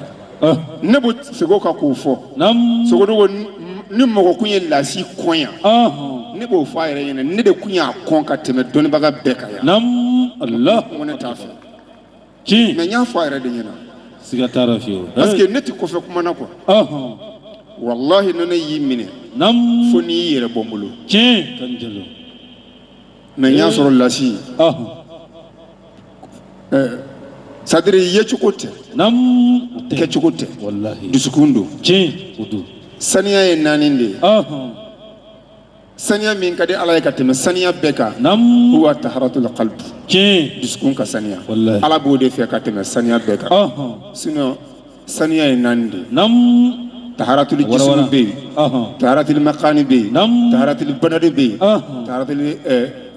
Ne bɛ segin o kan k'o fɔ. Nam. Sogodogo ni mɔgɔ kun ye Lasi kɔn yan. Ɔhɔn. Ne b'o fɔ a yɛrɛ ɲɛna ne de kun y'a kɔn ka tɛmɛ dɔnnibaga bɛɛ kan yan. Nam. Allah. Ko ne t'a fɛ. Tiɲɛ. Mais n y'a fɔ a yɛrɛ de ɲɛna. Siga t'a la fiyewu. Parce que ne tɛ kɔfɛ kuma na quoi. Ɔhɔn. Walahi ni ne y'i minɛ. Nam. Fo n'i y'i yɛrɛ bɔ n bolo. Tiɲɛ. Kan jalo. Mais n y'a sɔrɔ Lasi. Ɔhɔn. Ɛɛ c'est à dire yecogo tɛ. Nam. Kɛcogo tɛ. Walahi. Dusukun don. Tiɲɛ. O don. Saniya ye naani de ye. Ɔhɔn. Saniya min ka di Ala ye ka tɛmɛ saniya bɛɛ kan. Nam. Huwa taharatul qalb. Tiɲɛ. Dusukun ka saniya. Walahi. Ala b'o de fɛ ka tɛmɛ saniya bɛɛ kan. Ɔhɔn. Sinon saniya ye naani de ye. Nam. Taharatul Wala jismu wala. bɛ yen. Ɔhɔn. Taharatul makani bɛ yen. Nam. Taharatul badani bɛ yen. Ɔhɔn. Taharatul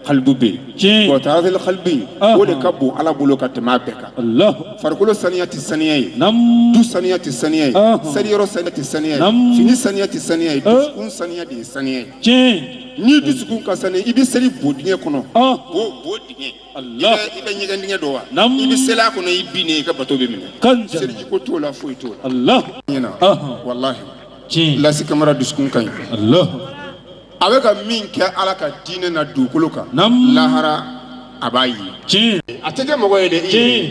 qalbu bɛ yen. Tiɲɛ. Bon taharatul qalbi Ɔhɔn. o de ka bon Ala bolo ka tɛmɛ a bɛɛ kan. Allah. Farikolo saniya tɛ saniya ye. Nam. Du saniya tɛ saniya ye. Ɔhɔn. Seliyɔrɔ saniya tɛ saniya ye. Nam. Fini saniya tɛ saniya ye. Dusukun saniya de ye saniya ye. Tiɲɛ. Ni dusukun ka saniya i bɛ seli bo dingɛ kɔnɔ. Ɔhɔn. Bo dingɛ. Allah. I bɛ ɲɛgɛn dingɛ dɔn wa? Nam. I bɛ seli a kɔnɔ i binnen i ka bato bɛ minɛ. Kan jalo. Seliji ko t'o la foyi t'o la. Allah. Ɲɛna. Ɔhɔn. Walahi. Tiɲɛ. Lasi Kamara dusukun ka ɲi. Allah. A bɛ ka min kɛ Ala ka diinɛ na dugukolo kan. Nam. Lahara a b'a ye. Tiɲɛ. A tɛ kɛ mɔgɔ ye dɛ i yɛrɛ. Tiɲɛ.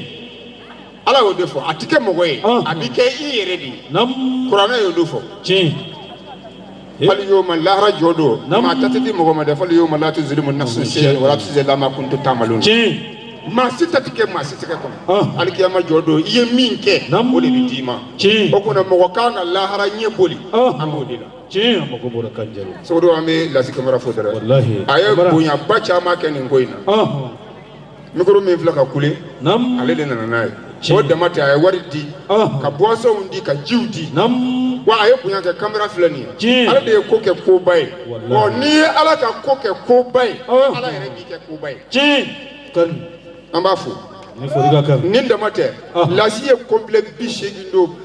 Ala y'o de fɔ a tɛ kɛ mɔgɔ ye. Ɔhɔn. A bɛ kɛ i yɛrɛ de ye. Nam. Kuranɛ y'o de fɔ. Tiɲɛ. Fal yawma lahara jɔ don. Nam. Maa ta tɛ di mɔgɔ ma dɛ fal yawma la tuzlimu nafsun shay'an wa la tujzawna illa ma kuntum ta'malun. Tiɲɛ. Maa si ta tɛ kɛ maa si tɛgɛ kɔnɔ. Ɔhɔn. Alikiyama jɔ don i ye min kɛ. Nam. O de bɛ d'i ma. Tiɲɛ. O kɔnɔ mɔgɔ kan ka lahara ɲɛ boli. Ɔhɔn. An b'o de la. Tiɲɛ. A mako bɔra kan jalo. Sogodo an bɛ Lasi Kamara fo dɛrɛ. Walahi. A ye Kamara. bonyaba caman kɛ nin ko in na. Ɔhɔn. Micro min filɛ ka kule. Nam. Ale de nana n'a ye. Tiɲɛ. O dama tɛ a ye wari di. Ɔhɔn. Ka boissonw di ka jiw di. Nam. Wa a ye bonya kɛ kamera filɛ nin ye. Tiɲɛ. Ale de ye ko kɛ koba ye. Walahi. Bon n'i ye Ala ka ko kɛ koba ye. Ɔhɔn. Ala yɛrɛ b'i kɛ koba ye. Tiɲɛ. Kan. An b'a fo. Ni foli ka kan. Nin dama tɛ. Ɔhɔn. Lasi ye complet 80 don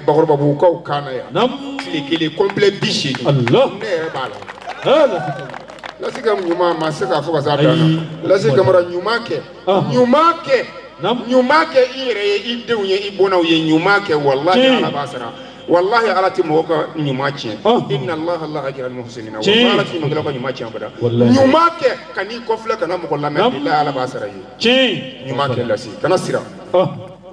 Bakɔrɔbabugukaw kan na yan. Nam. Tile kelen complet 80. Allah. Ne yɛrɛ b'a la. Ah, Lasi Kamara. Lasi ka ɲuman ma se k'a fɔ ka s'a dan Ayi. na. Lasi Kamara ɲuman kɛ. Ɔhɔn. Ɲuman kɛ. Nam. Ɲuman kɛ i yɛrɛ ye i denw ye i bɔnnaw ye ɲuman kɛ walahi Tiɲɛ. Ala b'a sara. Walahi Ala tɛ mɔgɔ ka ɲuman tiɲɛ. Ɔhɔn. Inna Allaha la yajri al-muhsinina. Tiɲɛ. Walahi Ala tɛ ɲumankɛlaw ka ɲuman tiɲɛ abada. Walahi. Ɲuman kɛ ka n'i kɔfilɛ kana mɔgɔ lamɛn Nam. bilahi Ala b'a sara i ye. Tiɲɛ. Ɲuman kɛ Lasi kana siran. Ɔhɔn.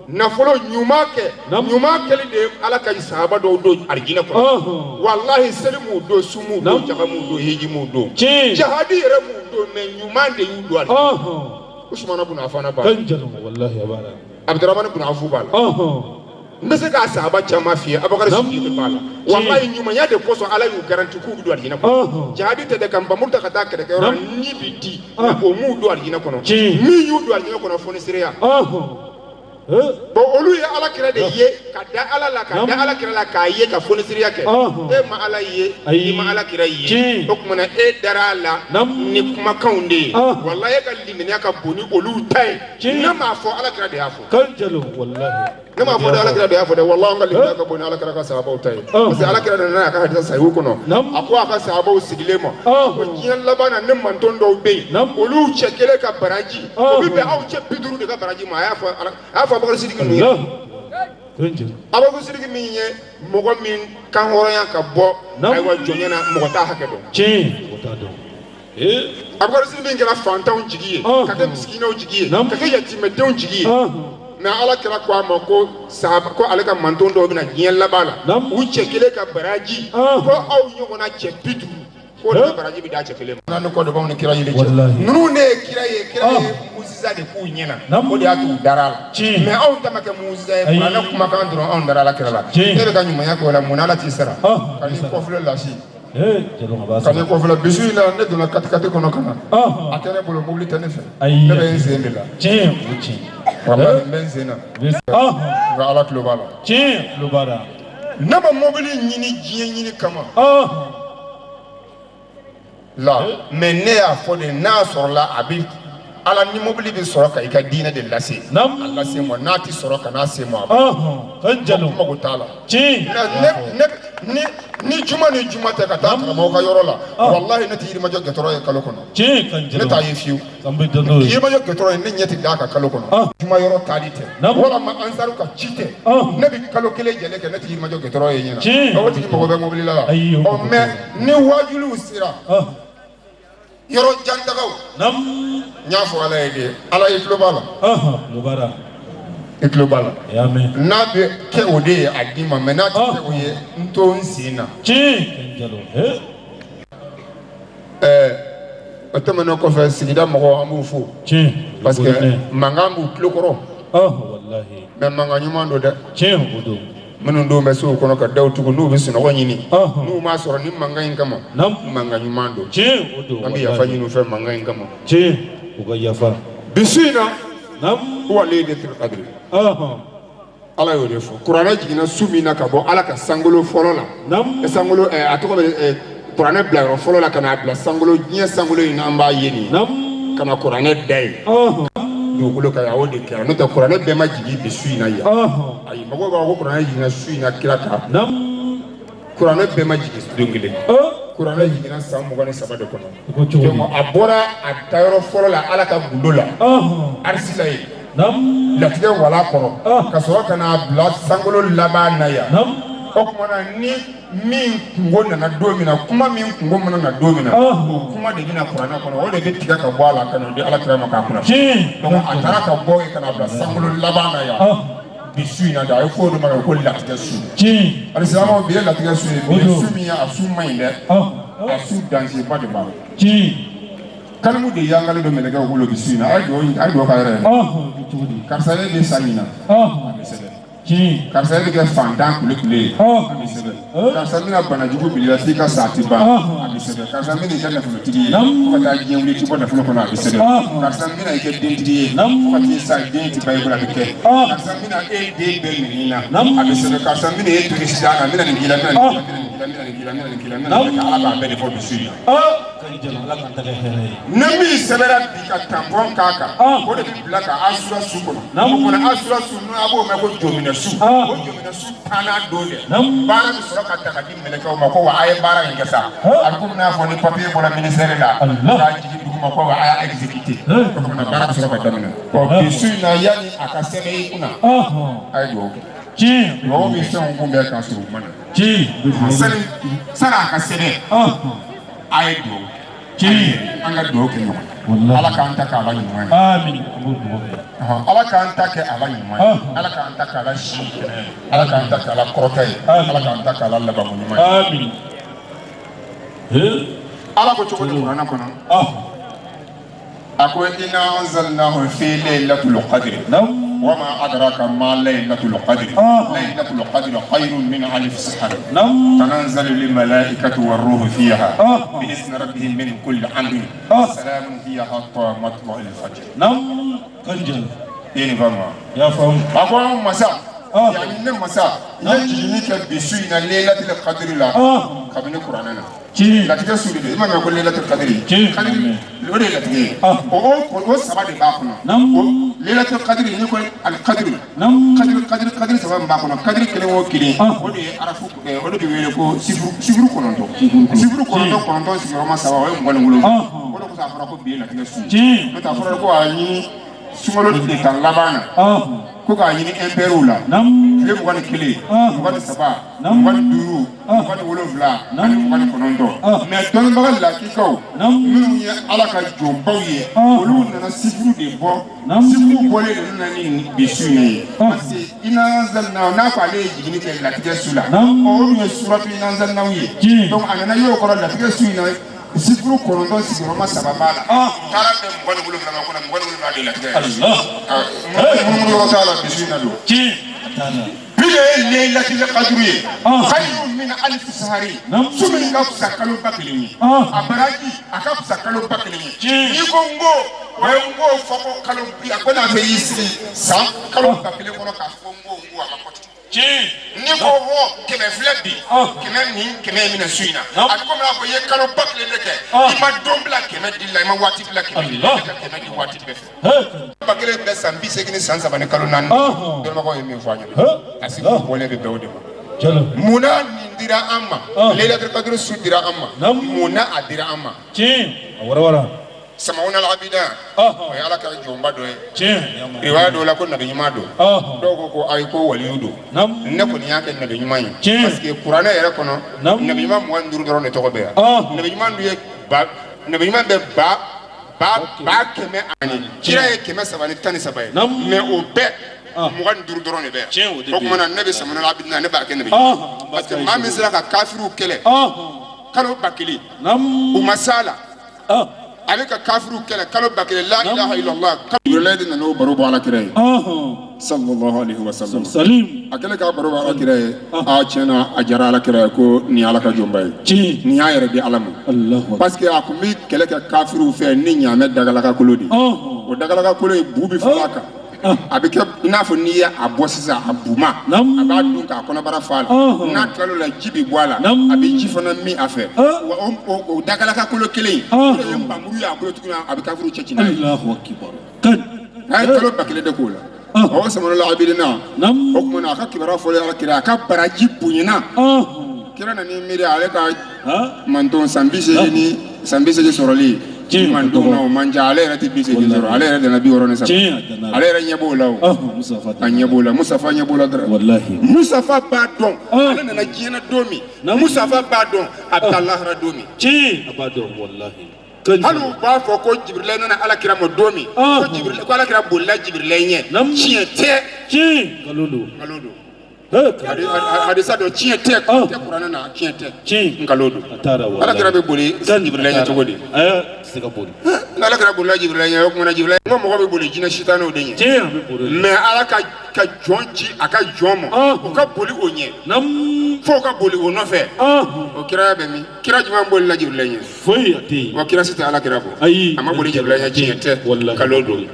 Nafolo ɲuman kɛ. Nam. Ɲuman kɛli de ye Ala ka sahaba dɔw don arijinɛ kɔnɔ. Ɔhɔn. Walahi seli m'u don sun m'u don Nam. jaga m'u don hiji m'u don. Tiɲɛ. Jahadi yɛrɛ m'u don mais ɲuman de y'u don arijinɛ. Ɔhɔn. Usumana bun Afana b'a la. Kan jalo. Walahi a b'a la. Abudramani bun Afu b'a la. Ɔhɔn. N bɛ se k'a sahaba caman f'i ye Abubakar Nam. Sidiki b'a la. Tiɲɛ. Walahi ɲumanya de kosɔn Ala y'u garanti k'u bɛ don arijinɛ kɔnɔ. Ɔhɔn. Jahadi tɛ dɛ ka nbamuru ta ka taa kɛlɛkɛyɔrɔ la Nam. ni bi di Ɔhɔn. o m'u don arijinɛ kɔnɔ. Tiɲɛ. Min y'u don arijinɛ kɔnɔ fonisereya. Ɔhɔn. Bon olu ye Ala kira de ye ka da Ala la ka Nam. da Ala kira la k'a ye ka fonisereya kɛ. Ɔhɔn. E ma Ala ye Ayi. i ma Ala kira ye. Tiɲɛ. O tuma na e dara a la Nam. ni kumakanw de ye. Ɔhɔn. Walahi e ka limaniya ka bon ni olu ta ye. Tiɲɛ. Ne m'a fɔ Ala kira de y'a fɔ. Kan jalo. Walahi. Ne m'a fɔ dɛ Ala kira de y'a fɔ dɛ walahi an ka limaniya ka bon ni Ala kira ka sahabaw ta ye. Ɔhɔn. Parce que Ala kira nana n'a ka hadisa sahihu kɔnɔ. Nam. A ko a ka sahabaw sigilen ma. Ɔhɔn. Ko diɲɛ laban na ne manton dɔw bɛ yen. Nam. Olu cɛ kelen ka baraji. O bɛ Ɔhɔn. bɛn aw cɛ 50 de ka baraji ma. A y'a fɔ Ala a y'a fɔ Abubakar Sidiki ninnu ye. Allah. Kan jalo. Abubakar Sidiki min ye mɔgɔ min kan hɔrɔnya ka bɔ Nam. ayiwa jɔnya na mɔgɔ t'a hakɛ dɔn. Tiɲɛ. O t'a dɔn. Ee. Abubakar Sidiki min kɛra fantanw jigi ye Ɔhɔn. ka kɛ misikinaw jigi ye Nam. ka kɛ yatimɛdenw jigi ye. Ɔhɔn. Mais Ala kira ko a ma ko sahaba ko ale ka manton dɔw bɛna diɲɛ laban la Nam. u cɛ kelen ka baraji Ɔhɔn. ko aw ɲɔgɔnna cɛ 50 k'o de ka baraji bɛ d'a cɛ kelen ma. N'an kɔ de b'anw ni kira yeli cɛ. Walahi. Ninnu ne ye kira ye kira ye Ɔhɔn. muziza de k'u ɲɛna Nam. o de y'a t'u dara a la. Tiɲɛ. Mais anw ta ma kɛ muziza ye Ayi. kuranɛ kumakan dɔrɔn anw dara ala kira la. Tiɲɛ. E bɛ ka ɲumanya kɛ o la mun na Ala t'i sara. Ɔhɔn. Ka n'i kɔfilɛ lasi. Ka ne kɔfilɛ bi su in na, ne donna katikati kɔnɔ ka na. A tɛ ne bolo, mobili tɛ ne fɛ. Ne bɛ n sen de la. Tiɲɛ, o tiɲɛ. Walahi, n bɛ n sen na. Nka Ala tulo b'a la. Tiɲɛ, tulo b'a la. Ne ma mobili ɲini diɲɛ ɲini kama. La, mais ne y'a fɔ de, n'a sɔrɔla a bɛ Ala ni mobili bɛ sɔrɔ ka i ka diinɛ de lase. A lase ma, n'a tɛ sɔrɔ ka n'a se ma. Kan Jalo. Mago t'a la. Tiɲɛ. Ne ni juma ni juma tɛ ka taa karamɔgɔ ka yɔrɔ la. Walahi, ne tɛ Yirimajɔ gɛtɔrɔ ye kalo kɔnɔ. Tiɲɛ, kan Jalo. Ne t'a ye fiyewu. An bɛ dɔn n'o ye. Yirimajɔ gɛtɔrɔ ye, ne ɲɛ tɛ d'a kan kalo kɔnɔ. Juma yɔrɔ taali tɛ. Walama ansaru ka ci tɛ. Ne bɛ kalo kelen jɛlen kɛ, ne tɛ Yirimajɔ gɛtɔrɔ ye ɲɛna. Tiɲɛ. O tigi mago bɛ mobili la. Ayi, o Ɔ, mais ni wajuliw sera. Yɔrɔ jantagaw. N y'a fɔ Ala ye de, Ala, i tulo b'a la. Tulo b'a la. I tulo b'a la. I y'a mɛn. N'a bɛ kɛ o de ye, a di ma, mais n'a tɛ kɛ o ye, n to n sen na. Tiɲɛ, kan Jalo. Ɛɛ, o tɛmɛnen kɔfɛ, sigida mɔgɔw, an b'u fo. Tiɲɛ. Parce que mankan b'u tulo kɔrɔ. Walahi. Mais mankan ɲuman don dɛ. Tiɲɛ, o don. Minnu denw bɛ sow kɔnɔ ka daw tugu, n'u bɛ sunɔgɔ ɲini, n'u m'a sɔrɔ ni mankan in kama, mankan ɲuman don. Tiɲɛ, o don. An bɛ yafa ɲini u fɛ mankan in kama. Tiɲɛ, u ka yafa. Bi su in na, huwa laylatul qadri. Ala y'o de fɔ. Kuranɛ jiginna su min na ka bɔ Ala ka sankolo fɔlɔ la, sankolo, a tɔgɔ bɛ, kuranɛ bila yɔrɔ fɔlɔ la ka n'a bila sankolo, diɲɛ sankolo in, an b'a ye nin ye, ka na kuranɛ da yen dugukolo kan yan, o de kɛra. N'o tɛ, kuranɛ bɛɛ ma jigin bi su in na yan. Ayi, mɔgɔw b'a fɔ ko kuranɛ jiginna su in na kira kan. Kuranɛ bɛɛ ma jigin don kelen. Kuranɛ jiginna san 23 de kɔnɔ. Donc a bɔra a dayɔrɔ fɔlɔ la, Ala ka gundo la, arisi la yen, latigɛ wala kɔrɔ, ka sɔrɔ ka n'a bila sankolo laban na yan. O tuma na, ni min kungo nana don min na, kuma min kungo mana na don min na, o kuma de bɛna kuranɛ kɔnɔ, o de bɛ tigɛ ka bɔ a la ka n'o di Ala kira ma k'a kunnafoni. Donc a taara ka bɔ yen ka n'a bila sankolo laban na yan bi su in na de, a ye fɔ o de ma ko latigɛ su. Alisilamɛw, bi ye latigɛ su ye. Bi ye su min ye, a su man ɲi dɛ, a su danger ba de b'a la. Kalimu de yangalen don mɛlɛkɛw bolo bi su in na. A ye dugawu, a ye dugawu k'a yɛrɛ ye. Karisa, e bɛ sa ɲina, a bɛ sɛbɛn. Karisa, e bɛ kɛ fantan kule kule ye, a bɛ sɛbɛn. Karisa bɛna banajugu bila i la f'i ka sa, a tɛ ban, a bɛ sɛbɛn. Karisa bɛna i kɛ nafolotigi ye fo ka taa diɲɛ wuli, i tɛ bɔ nafolo kɔnɔ, a bɛ sɛbɛn. Karisa bɛna i kɛ dentigi ye fo ka t'i sa, den tɛ ban i bolo, a bɛ kɛ. Karisa bɛna e den bɛɛ minɛ i na, a bɛ sɛbɛn. Karisa bɛna e to sida kan, n bɛna nin k'i la, n bɛna nin k'i la, n bɛna nin k'i la, n bɛna nin k'i la, n bɛna nin k'i la. Ala b'a bɛɛ de fɔ bi su in na. Ni min sɛbɛnna bi ka tampon k'a kan, o de bɛ bila ka asura su kɔnɔ. O kɔnɔ, asura su, n'a b'o mɛn ko jominɛ su, o jominɛ su tanna don dɛ, baara bɛ sɔrɔ ka ta ka di mɛlɛkɛw ma ko wa a ye baara in kɛ sa. A bɛ komi n'a fɔ ni papier bɔra ministère la k'a jigin dugu ma ko wa a y'a exécuté. O tuma na, baara bɛ sɔrɔ ka daminɛ. Ɔ, bi su in na, yanni a ka sɛbɛn i kunna, a ye dugawu kɛ. Dugawu bɛ fɛnw kunbɛn k'a sɔrɔ u ma na. Sani a ka sɛbɛn, a ye dugawu kɛ. An ka dugawu kɛ ɲɔgɔn. Ala k'an ta kɛ ala ɲuman ye. Amin. An b'o dugawu kɛ. Ala k'an ta kɛ ala ɲuman ye. Ala k'an ta kɛ ala si kɛnɛ ye. Ala k'an ta kɛ ala kɔrɔta ye. Ala k'an ta kɛ ala labanko ɲuman ye. Amin. Ala ko cogo di kuranɛ kɔnɔ? A ko inna anzalnahu fi laylatul qadri wa ma adraka ma laylatul qadri, laylatul qadri khayrun min alf shahr, tanazzalu lil malaikatu war ruhu fiha bi izni rabbihim min kulli amrin, salamun hiya hatta matla'il fajr. Kan Jalo. I ye nin faamu wa? I y'a faamu. A ko an masa, yani ne masa, n ye jiginni kɛ bi su in na laylatul qadri la, kabini kuranɛ na. Latigɛ su de don. I m'a mɛn ko laylatul qadri? Qadri, o de ye latigɛ ye. O saba de b'a kɔnɔ. O laylatul qadri, n'i ko al qadri, qadri, qadri, qadri saba min b'a kɔnɔ, qadri kelen o kelen, o de ye arafu, o de bɛ wele ko sifuru 9. Sifuru 9, 9 sigiyɔrɔma saba, o ye 27. O de kosɔn a fɔra ko bi ye latigɛ su ye. N'o tɛ, a fɔra ko a ɲini sunkalo tile 10 laban na, ko k'a ɲini impairw la, tile 21, 23, 25, 27 ani 29. Mais dɔnnibaga lakikaw minnu ye Ala ka jɔnbaw ye, olu nana sifuru de bɔ. Sifuru bɔlen de nana ni bi su in ye, parce que inna anzalnahu, n'a ko ale ye jiginni kɛ latigɛ su la, ɔ, o dun ye suratu inna anzalnahu ye. Donc a nana y'o kɔrɔ, latigɛ su in na, sifuru 9 sigiyɔrɔma saba b'a la. Taara bɛn 27 ma kɔnɔ, 27 de latigɛ ye. Munumunu yɔrɔ t'a la bi su in na don. Bi Nin de ye laylatul qadr ye, khayru min alfi sahari, su min ka fisa kalo 1000 ye, a baraji a ka fisa kalo 1000 ye. N'i ko n ko o ye n ko fɔ ko kalo bi, a ko n'a fɛ y'i sigi san kalo 1000 kɔnɔ k'a fɔ n ko n ko, a ma fɔ ten. N'i ko hɔ 100 filɛ bi, 100 ni 100 ye minɛ su in na, a bɛ komi n'a fɔ i ye kalo 1000 de kɛ, i ma don bila 100 dili la, i ma waati bila 100 dili la, i ka 100 di waati bɛɛ fɛ. 1000 bɛ san 83 san 4 dɔnnibagaw ye min fɔ an ɲɛna, a sigi bɔlen bɛ bɛn o de ma. Munna nin dira an ma? Laylatul qadr su dira an ma, munna a dira an ma? Tiɲɛ, a warawara. Samauna alabida, o ye Ala ka jɔnba dɔ ye. Riwaya dɔw la ko nabi ɲuman don, dɔw ko ko ayi, ko waliyu don. Ne kɔni y'a kɛ nabi ɲuman ye parce que kuranɛ yɛrɛ kɔnɔ, nabi ɲuman 25 dɔrɔn de tɔgɔ bɛ yan. Nabi ɲuman dun ye ba, nabi ɲuman bɛ ba ba ba kɛmɛ ani kira ye 313 ye, mais o bɛɛ 25 dɔrɔn de bɛ yan. O tuma na ne bɛ Samauna alabidina, ne b'a kɛ nabi ɲuman parce que maa min sera ka kafiriw kɛlɛ kalo 1000, u ma s'a la, a bɛ ka kafiriw kɛlɛ kalo 1000, la ilaha illallah. Jibrila de nana o baro bɔ Ala kira ye, sallallahu alaihi wa sallam. A kɛlen k'a baro bɔ Ala kira ye, a tiɲɛ na, a jara Ala kira ye ko nin ye Ala ka jɔnba ye, nin y'a yɛrɛ di Ala ma, parce que a tun bɛ kɛlɛ kɛ kafiriw fɛ ni ɲaamɛ dagalaka kolo de ye. O dagalaka kolo ye, bu bɛ fara a kan, a bɛ kɛ i n'a fɔ n'i ye a bɔ sisan, a buma, a b'a dun k'a kɔnɔbara fa a la. N'a tilal'o la, ji bɛ bɔ a la, a bɛ ji fana min a fɛ. Wa o dagalaka kolo kelen in, o de ye npanmuru ye a bolo tuguni, a bɛ kafiriw cɛ ci n'a ye. A ye kalo 1000 de k'o la. O Samauna alabidina, o tuma na a ka kibaruya fɔlen Ala kira, a ka baraji bonyana. Kira nan'i miiri ale ka manton san 80 ni san 80 sɔrɔli manton na, o man ca. Ale yɛrɛ tɛ 80 sɔrɔ, ale yɛrɛ danna 63, ale yɛrɛ ɲɛ b'o la, o a ɲɛ b'o la. Musafa ɲɛ b'o la dɔrɔn. Musafa b'a dɔn ale nana diɲɛ na don min, Musafa b'a dɔn a bɛ taa lahara don min. A b'a dɔn walahi. Hali u b'a fɔ ko Jibirila nana Ala kira ma don min, ko Jibirila, ko Ala kira bolila Jibirila ɲɛ, tiɲɛ tɛ. Nkalon don. Nkalon don. Hadisa dɔ, tiɲɛ tɛ, tɛ kuranɛ na, tiɲɛ tɛ, nkalon don. Ala kira bɛ boli Jibirila ɲɛ cogo di? Se ka boli. N'Ala kira bolila Jibirila ɲɛ, o kumana Jibirila n ko mɔgɔ bɛ boli jinɛ sitanɛw de ɲɛ, mais Ala ka jɔn ci a ka jɔn ma, o ka boli o ɲɛ fo ka boli o nɔfɛ, o kiraya bɛ min? Kira jumɛn bolila Jibirila ɲɛ? Foyi a tɛ yen. Wa kira si tɛ Ala kira bɔ. Ayi. A ma boli Jibirila ɲɛ, tiɲɛ tɛ, nkalon don.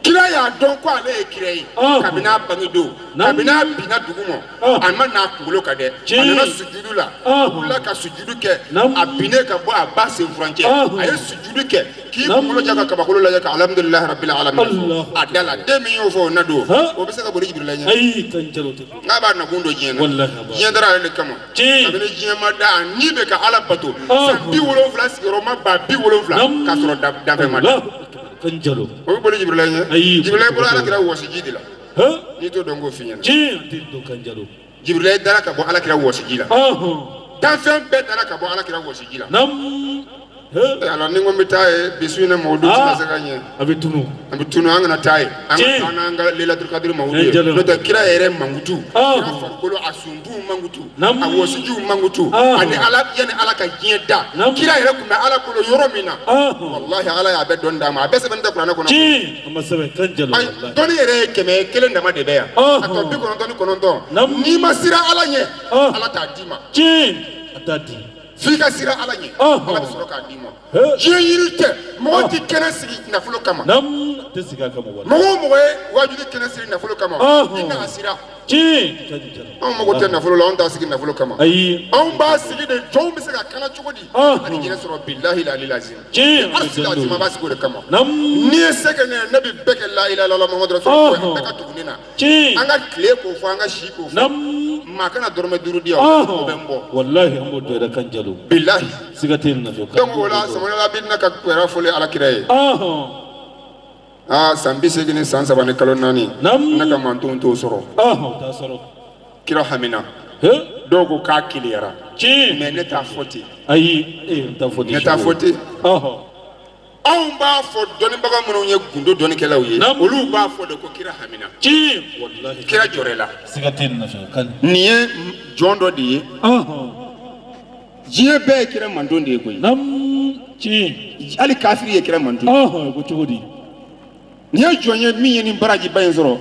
Kira y'a dɔn ko ale ye kira ye kabini a bange don, kabini a binna dugu ma, a ma n'a kunkolo kan dɛ, a nana sujudu la, a wulila ka sujudu kɛ, a binnen ka bɔ a ba sen furancɛ, a ye sujudu kɛ k'i kunkolo ja ka kabakolo lajɛ ka alhamdulilahi rabbil alamin a da la. Den min y'o fɔ o na don, o bɛ se ka boli Jibirila ɲɛ? Ayi, kan jalo tɛ. N'a b'a nakun don diɲɛ na, diɲɛ dara ale de kama. Kabini diɲɛ ma da, a ni bɛ ka Ala bato san 70 sigiyɔrɔma ba 70 k'a sɔrɔ danfɛn ma da. Kan jalo. O bɛ boli Jibirila ɲɛ? Ayi. Jibirila bɔra Ala kira wɔsiji de la. N'i t'o dɔn, k'o f'i ɲɛna. Tiɲɛ, a tɛ dɔn, kan jalo. Jibirila dara ka bɔ Ala kira wɔsiji la. Danfɛn bɛɛ dara ka bɔ Ala kira wɔsiji la. Ala ni ko n bɛ taa ye bi su in na, mɔgɔ dun tɛna se ka ɲɛ. A bɛ tunu. A bɛ tunu, an kana taa ye. An ka taa n'an ka Lelatul Kadiri mankutu ye. N'o tɛ kira yɛrɛ mankutu. Kira farikolo, a suntuw mankutu. A wɔsijiw mankutu. Ani Ala, yanni Ala ka diɲɛ da. Kira yɛrɛ tun bɛ Ala bolo yɔrɔ min na. Walahi, Ala y'a bɛɛ dɔn d'a ma. A bɛɛ sɛbɛnnen tɛ kuranɛ kɔnɔ. A ma sɛbɛn, kan jalo. Ayi, dɔnni yɛrɛ ye 101 dama de bɛ yan. A tɔ 99. N'i ma siran Ala ɲɛ, Ala t'a d'i ma. A t'a di. F'i ka siran Ala ɲɛ, Ala bɛ sɔrɔ k'a d'i ma. Diɲɛ yiri tɛ, mɔgɔ tɛ kɛnɛ sigi nafolo kama. Tɛ sigi a kama walahi. Mɔgɔ o mɔgɔ ye wajuli kɛnɛ sigi nafolo kama, i n'a sira. Anw mago tɛ nafolo la, anw t'a sigi nafolo kama. Ayi. Anw b'a sigi de, jɔnw bɛ se ka kana cogo di ani jinɛ sɔrɔ, bilahi la lazim. Hali lazim, a b'a sigi o de kama. N'i ye se kɛ ne ye, ne bɛ bɛɛ kɛ la ilaha illallah Muhammadu rasulullah, bɛɛ ka tugu ne na. An ka tile k'o fɔ, an ka si k'o fɔ. Maa kana dɔrɔmɛ 5 di yan, o bɛ n bɔ. Walahi, an b'o dɔn yɛrɛ, kan jalo. Bilahi. Siga tɛ nin na fiyewu. Donc o la, Samauna Abidina ka kibaruya fɔlen Ala kira ye. Aa, san 83 san 4, ne ka mantonw t'o sɔrɔ. O t'a sɔrɔ. Kira hamina. Dɔw ko k'a keleyara. Mais ne t'a fɔ ten. Ayi, n t'a fɔ ten. Ne t'a fɔ ten. Anw b'a fɔ, dɔnnibaga minnu ye gundo dɔnnikɛlaw ye, olu b'a fɔ de ko kira hamina. Kira jɔrɛ la. Siga tɛ nin na fiyewu. Kan. Nin ye jɔn dɔ de ye. Diɲɛ bɛɛ ye kira manton de ye koyi. Hali kafiri ye kira manton. Ko cogo di? Nin ye jɔn ye min ye nin barajiba in sɔrɔ,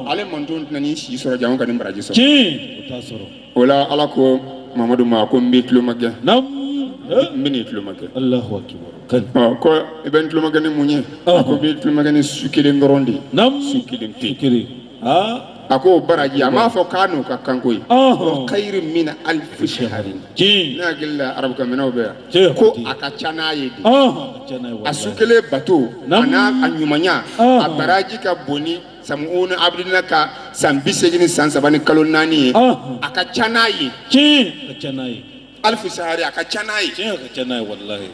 ale manton tɛna nin si sɔrɔ jango ka nin baraji sɔrɔ. Tiɲɛ, o t'a sɔrɔ. O la Ala ko Mamadu ma ko n b'i tulomagɛn. N bɛ n'i tulomagɛn. Alahu akibaru. Ɔ ko i bɛ n tulomagɛn ni mun ye? A ko n b'i tulomagɛn ni su kelen dɔrɔn de ye. Su kelen pe. Su kelen. A ko baraji, a m'a fɔ k'a n'o ka kan koyi. Ko khayiru min alifi shahari. Ne hakili la arabukanmɛnnaw bɛ yan. Ko a ka ca n'a ye de. A su kelen bato a n'a a ɲumanya a baraji ka bon ni samuuna abudina ka san 83 san 3 ni kalo 4 ye. A ka ca n'a ye. A ka ca n'a ye. Alifu sahari, a ka ca n'a ye. Tiɲɛ, a ka ca n'a ye walahi.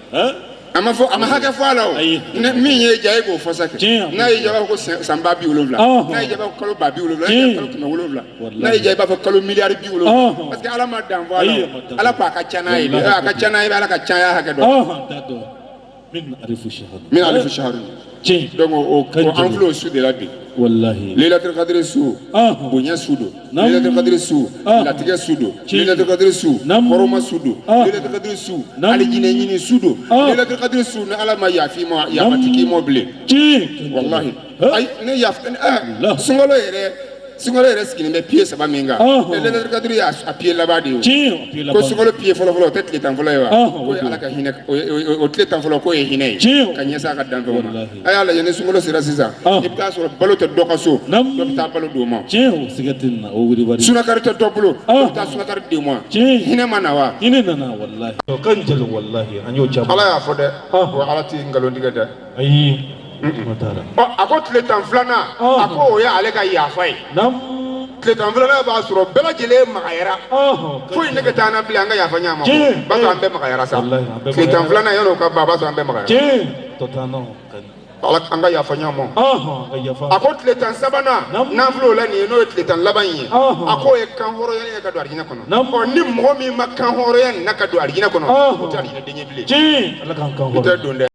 A ma fɔ, a ma hakɛ fɔ a la o. Ni min ye diya e k'o fɔ sa kɛ. N'a y'i diya i b'a fɔ ko san 70,000. N'a y'i diya i b'a fɔ kalo 70,000. N'a y'i diya kalo 700. N'a y'i diya i b'a fɔ kalo miliyari 70. Parce que Ala ma dan fɔ a la o. Ala ko a ka ca n'a ye de. A ka ca n'a ye, Ala ka caya hakɛ dɔn. Min alifu shahari. Min alifu shahari. Donc o an filɛ o su de la bi. Walahi. Lailatul Qadr su, bonya su don. Lailatul Qadr su, latigɛ su don. Lailatul Qadr su, hɔrɔma su don. Lailatul Qadr su, alijinɛ ɲini su don. Lailatul Qadr su, ni Ala ma yafa i ma, yafa tɛ k'i ma bilen. Walahi. Ayi, ne yafa sunkalo yɛrɛ, sunkalo yɛrɛ sigilen bɛ pied 3 min kan, Lailatul Qadr y'a pied laban de ye o. Ko sunkalo pied fɔlɔ fɔlɔ, o tɛ tile 10 fɔlɔ ye wa? K'o ye Ala ka hinɛ, o tile 10 fɔlɔ, k'o ye hinɛ ye ka ɲɛsin a ka danfɛnw ma. A y'a lajɛ ni sunkalo sera sisan, i bɛ taa sɔrɔ balo tɛ dɔ ka so, dɔ bɛ taa balo d'o ma. Tiɲɛ, o siga tɛ nin na, o wulibali. Sunakari tɛ dɔ bolo, dɔ bɛ taa sunakari d'o ma. Hinɛ ma na wa? Hinɛ nana walahi. O ka jeli walahi, an y'o caman. Ala y'a fɔ dɛ, wa Ala tɛ nkalon tigɛ dɛ. Ayi. Ɔ, a ko tile 12nan, a ko o ye ale ka yafa ye. Tile 12nan b'a sɔrɔ bɛɛ lajɛlen magayara, foyi nege t'an na bilen, an ka yafa ɲɔgɔn ma, b'a sɔrɔ an bɛɛ magayara sa. Tile 12nan, yan'o ka ban, a b'a sɔrɔ an bɛɛ magayara. Ala, an ka yafa ɲɔgɔn ma. A ko tile 13nan, n'an filɛ o la nin ye, n'o ye tile 10 laban in ye, a k'o ye kan hɔrɔnya ye ka don arijinɛ kɔnɔ. Ɔ, ni mɔgɔ min ma kan hɔrɔnya nin na ka don arijinɛ kɔnɔ, o tɛ arijinɛ den ye bilen. Ala k'an kan I tɛ don dɛ.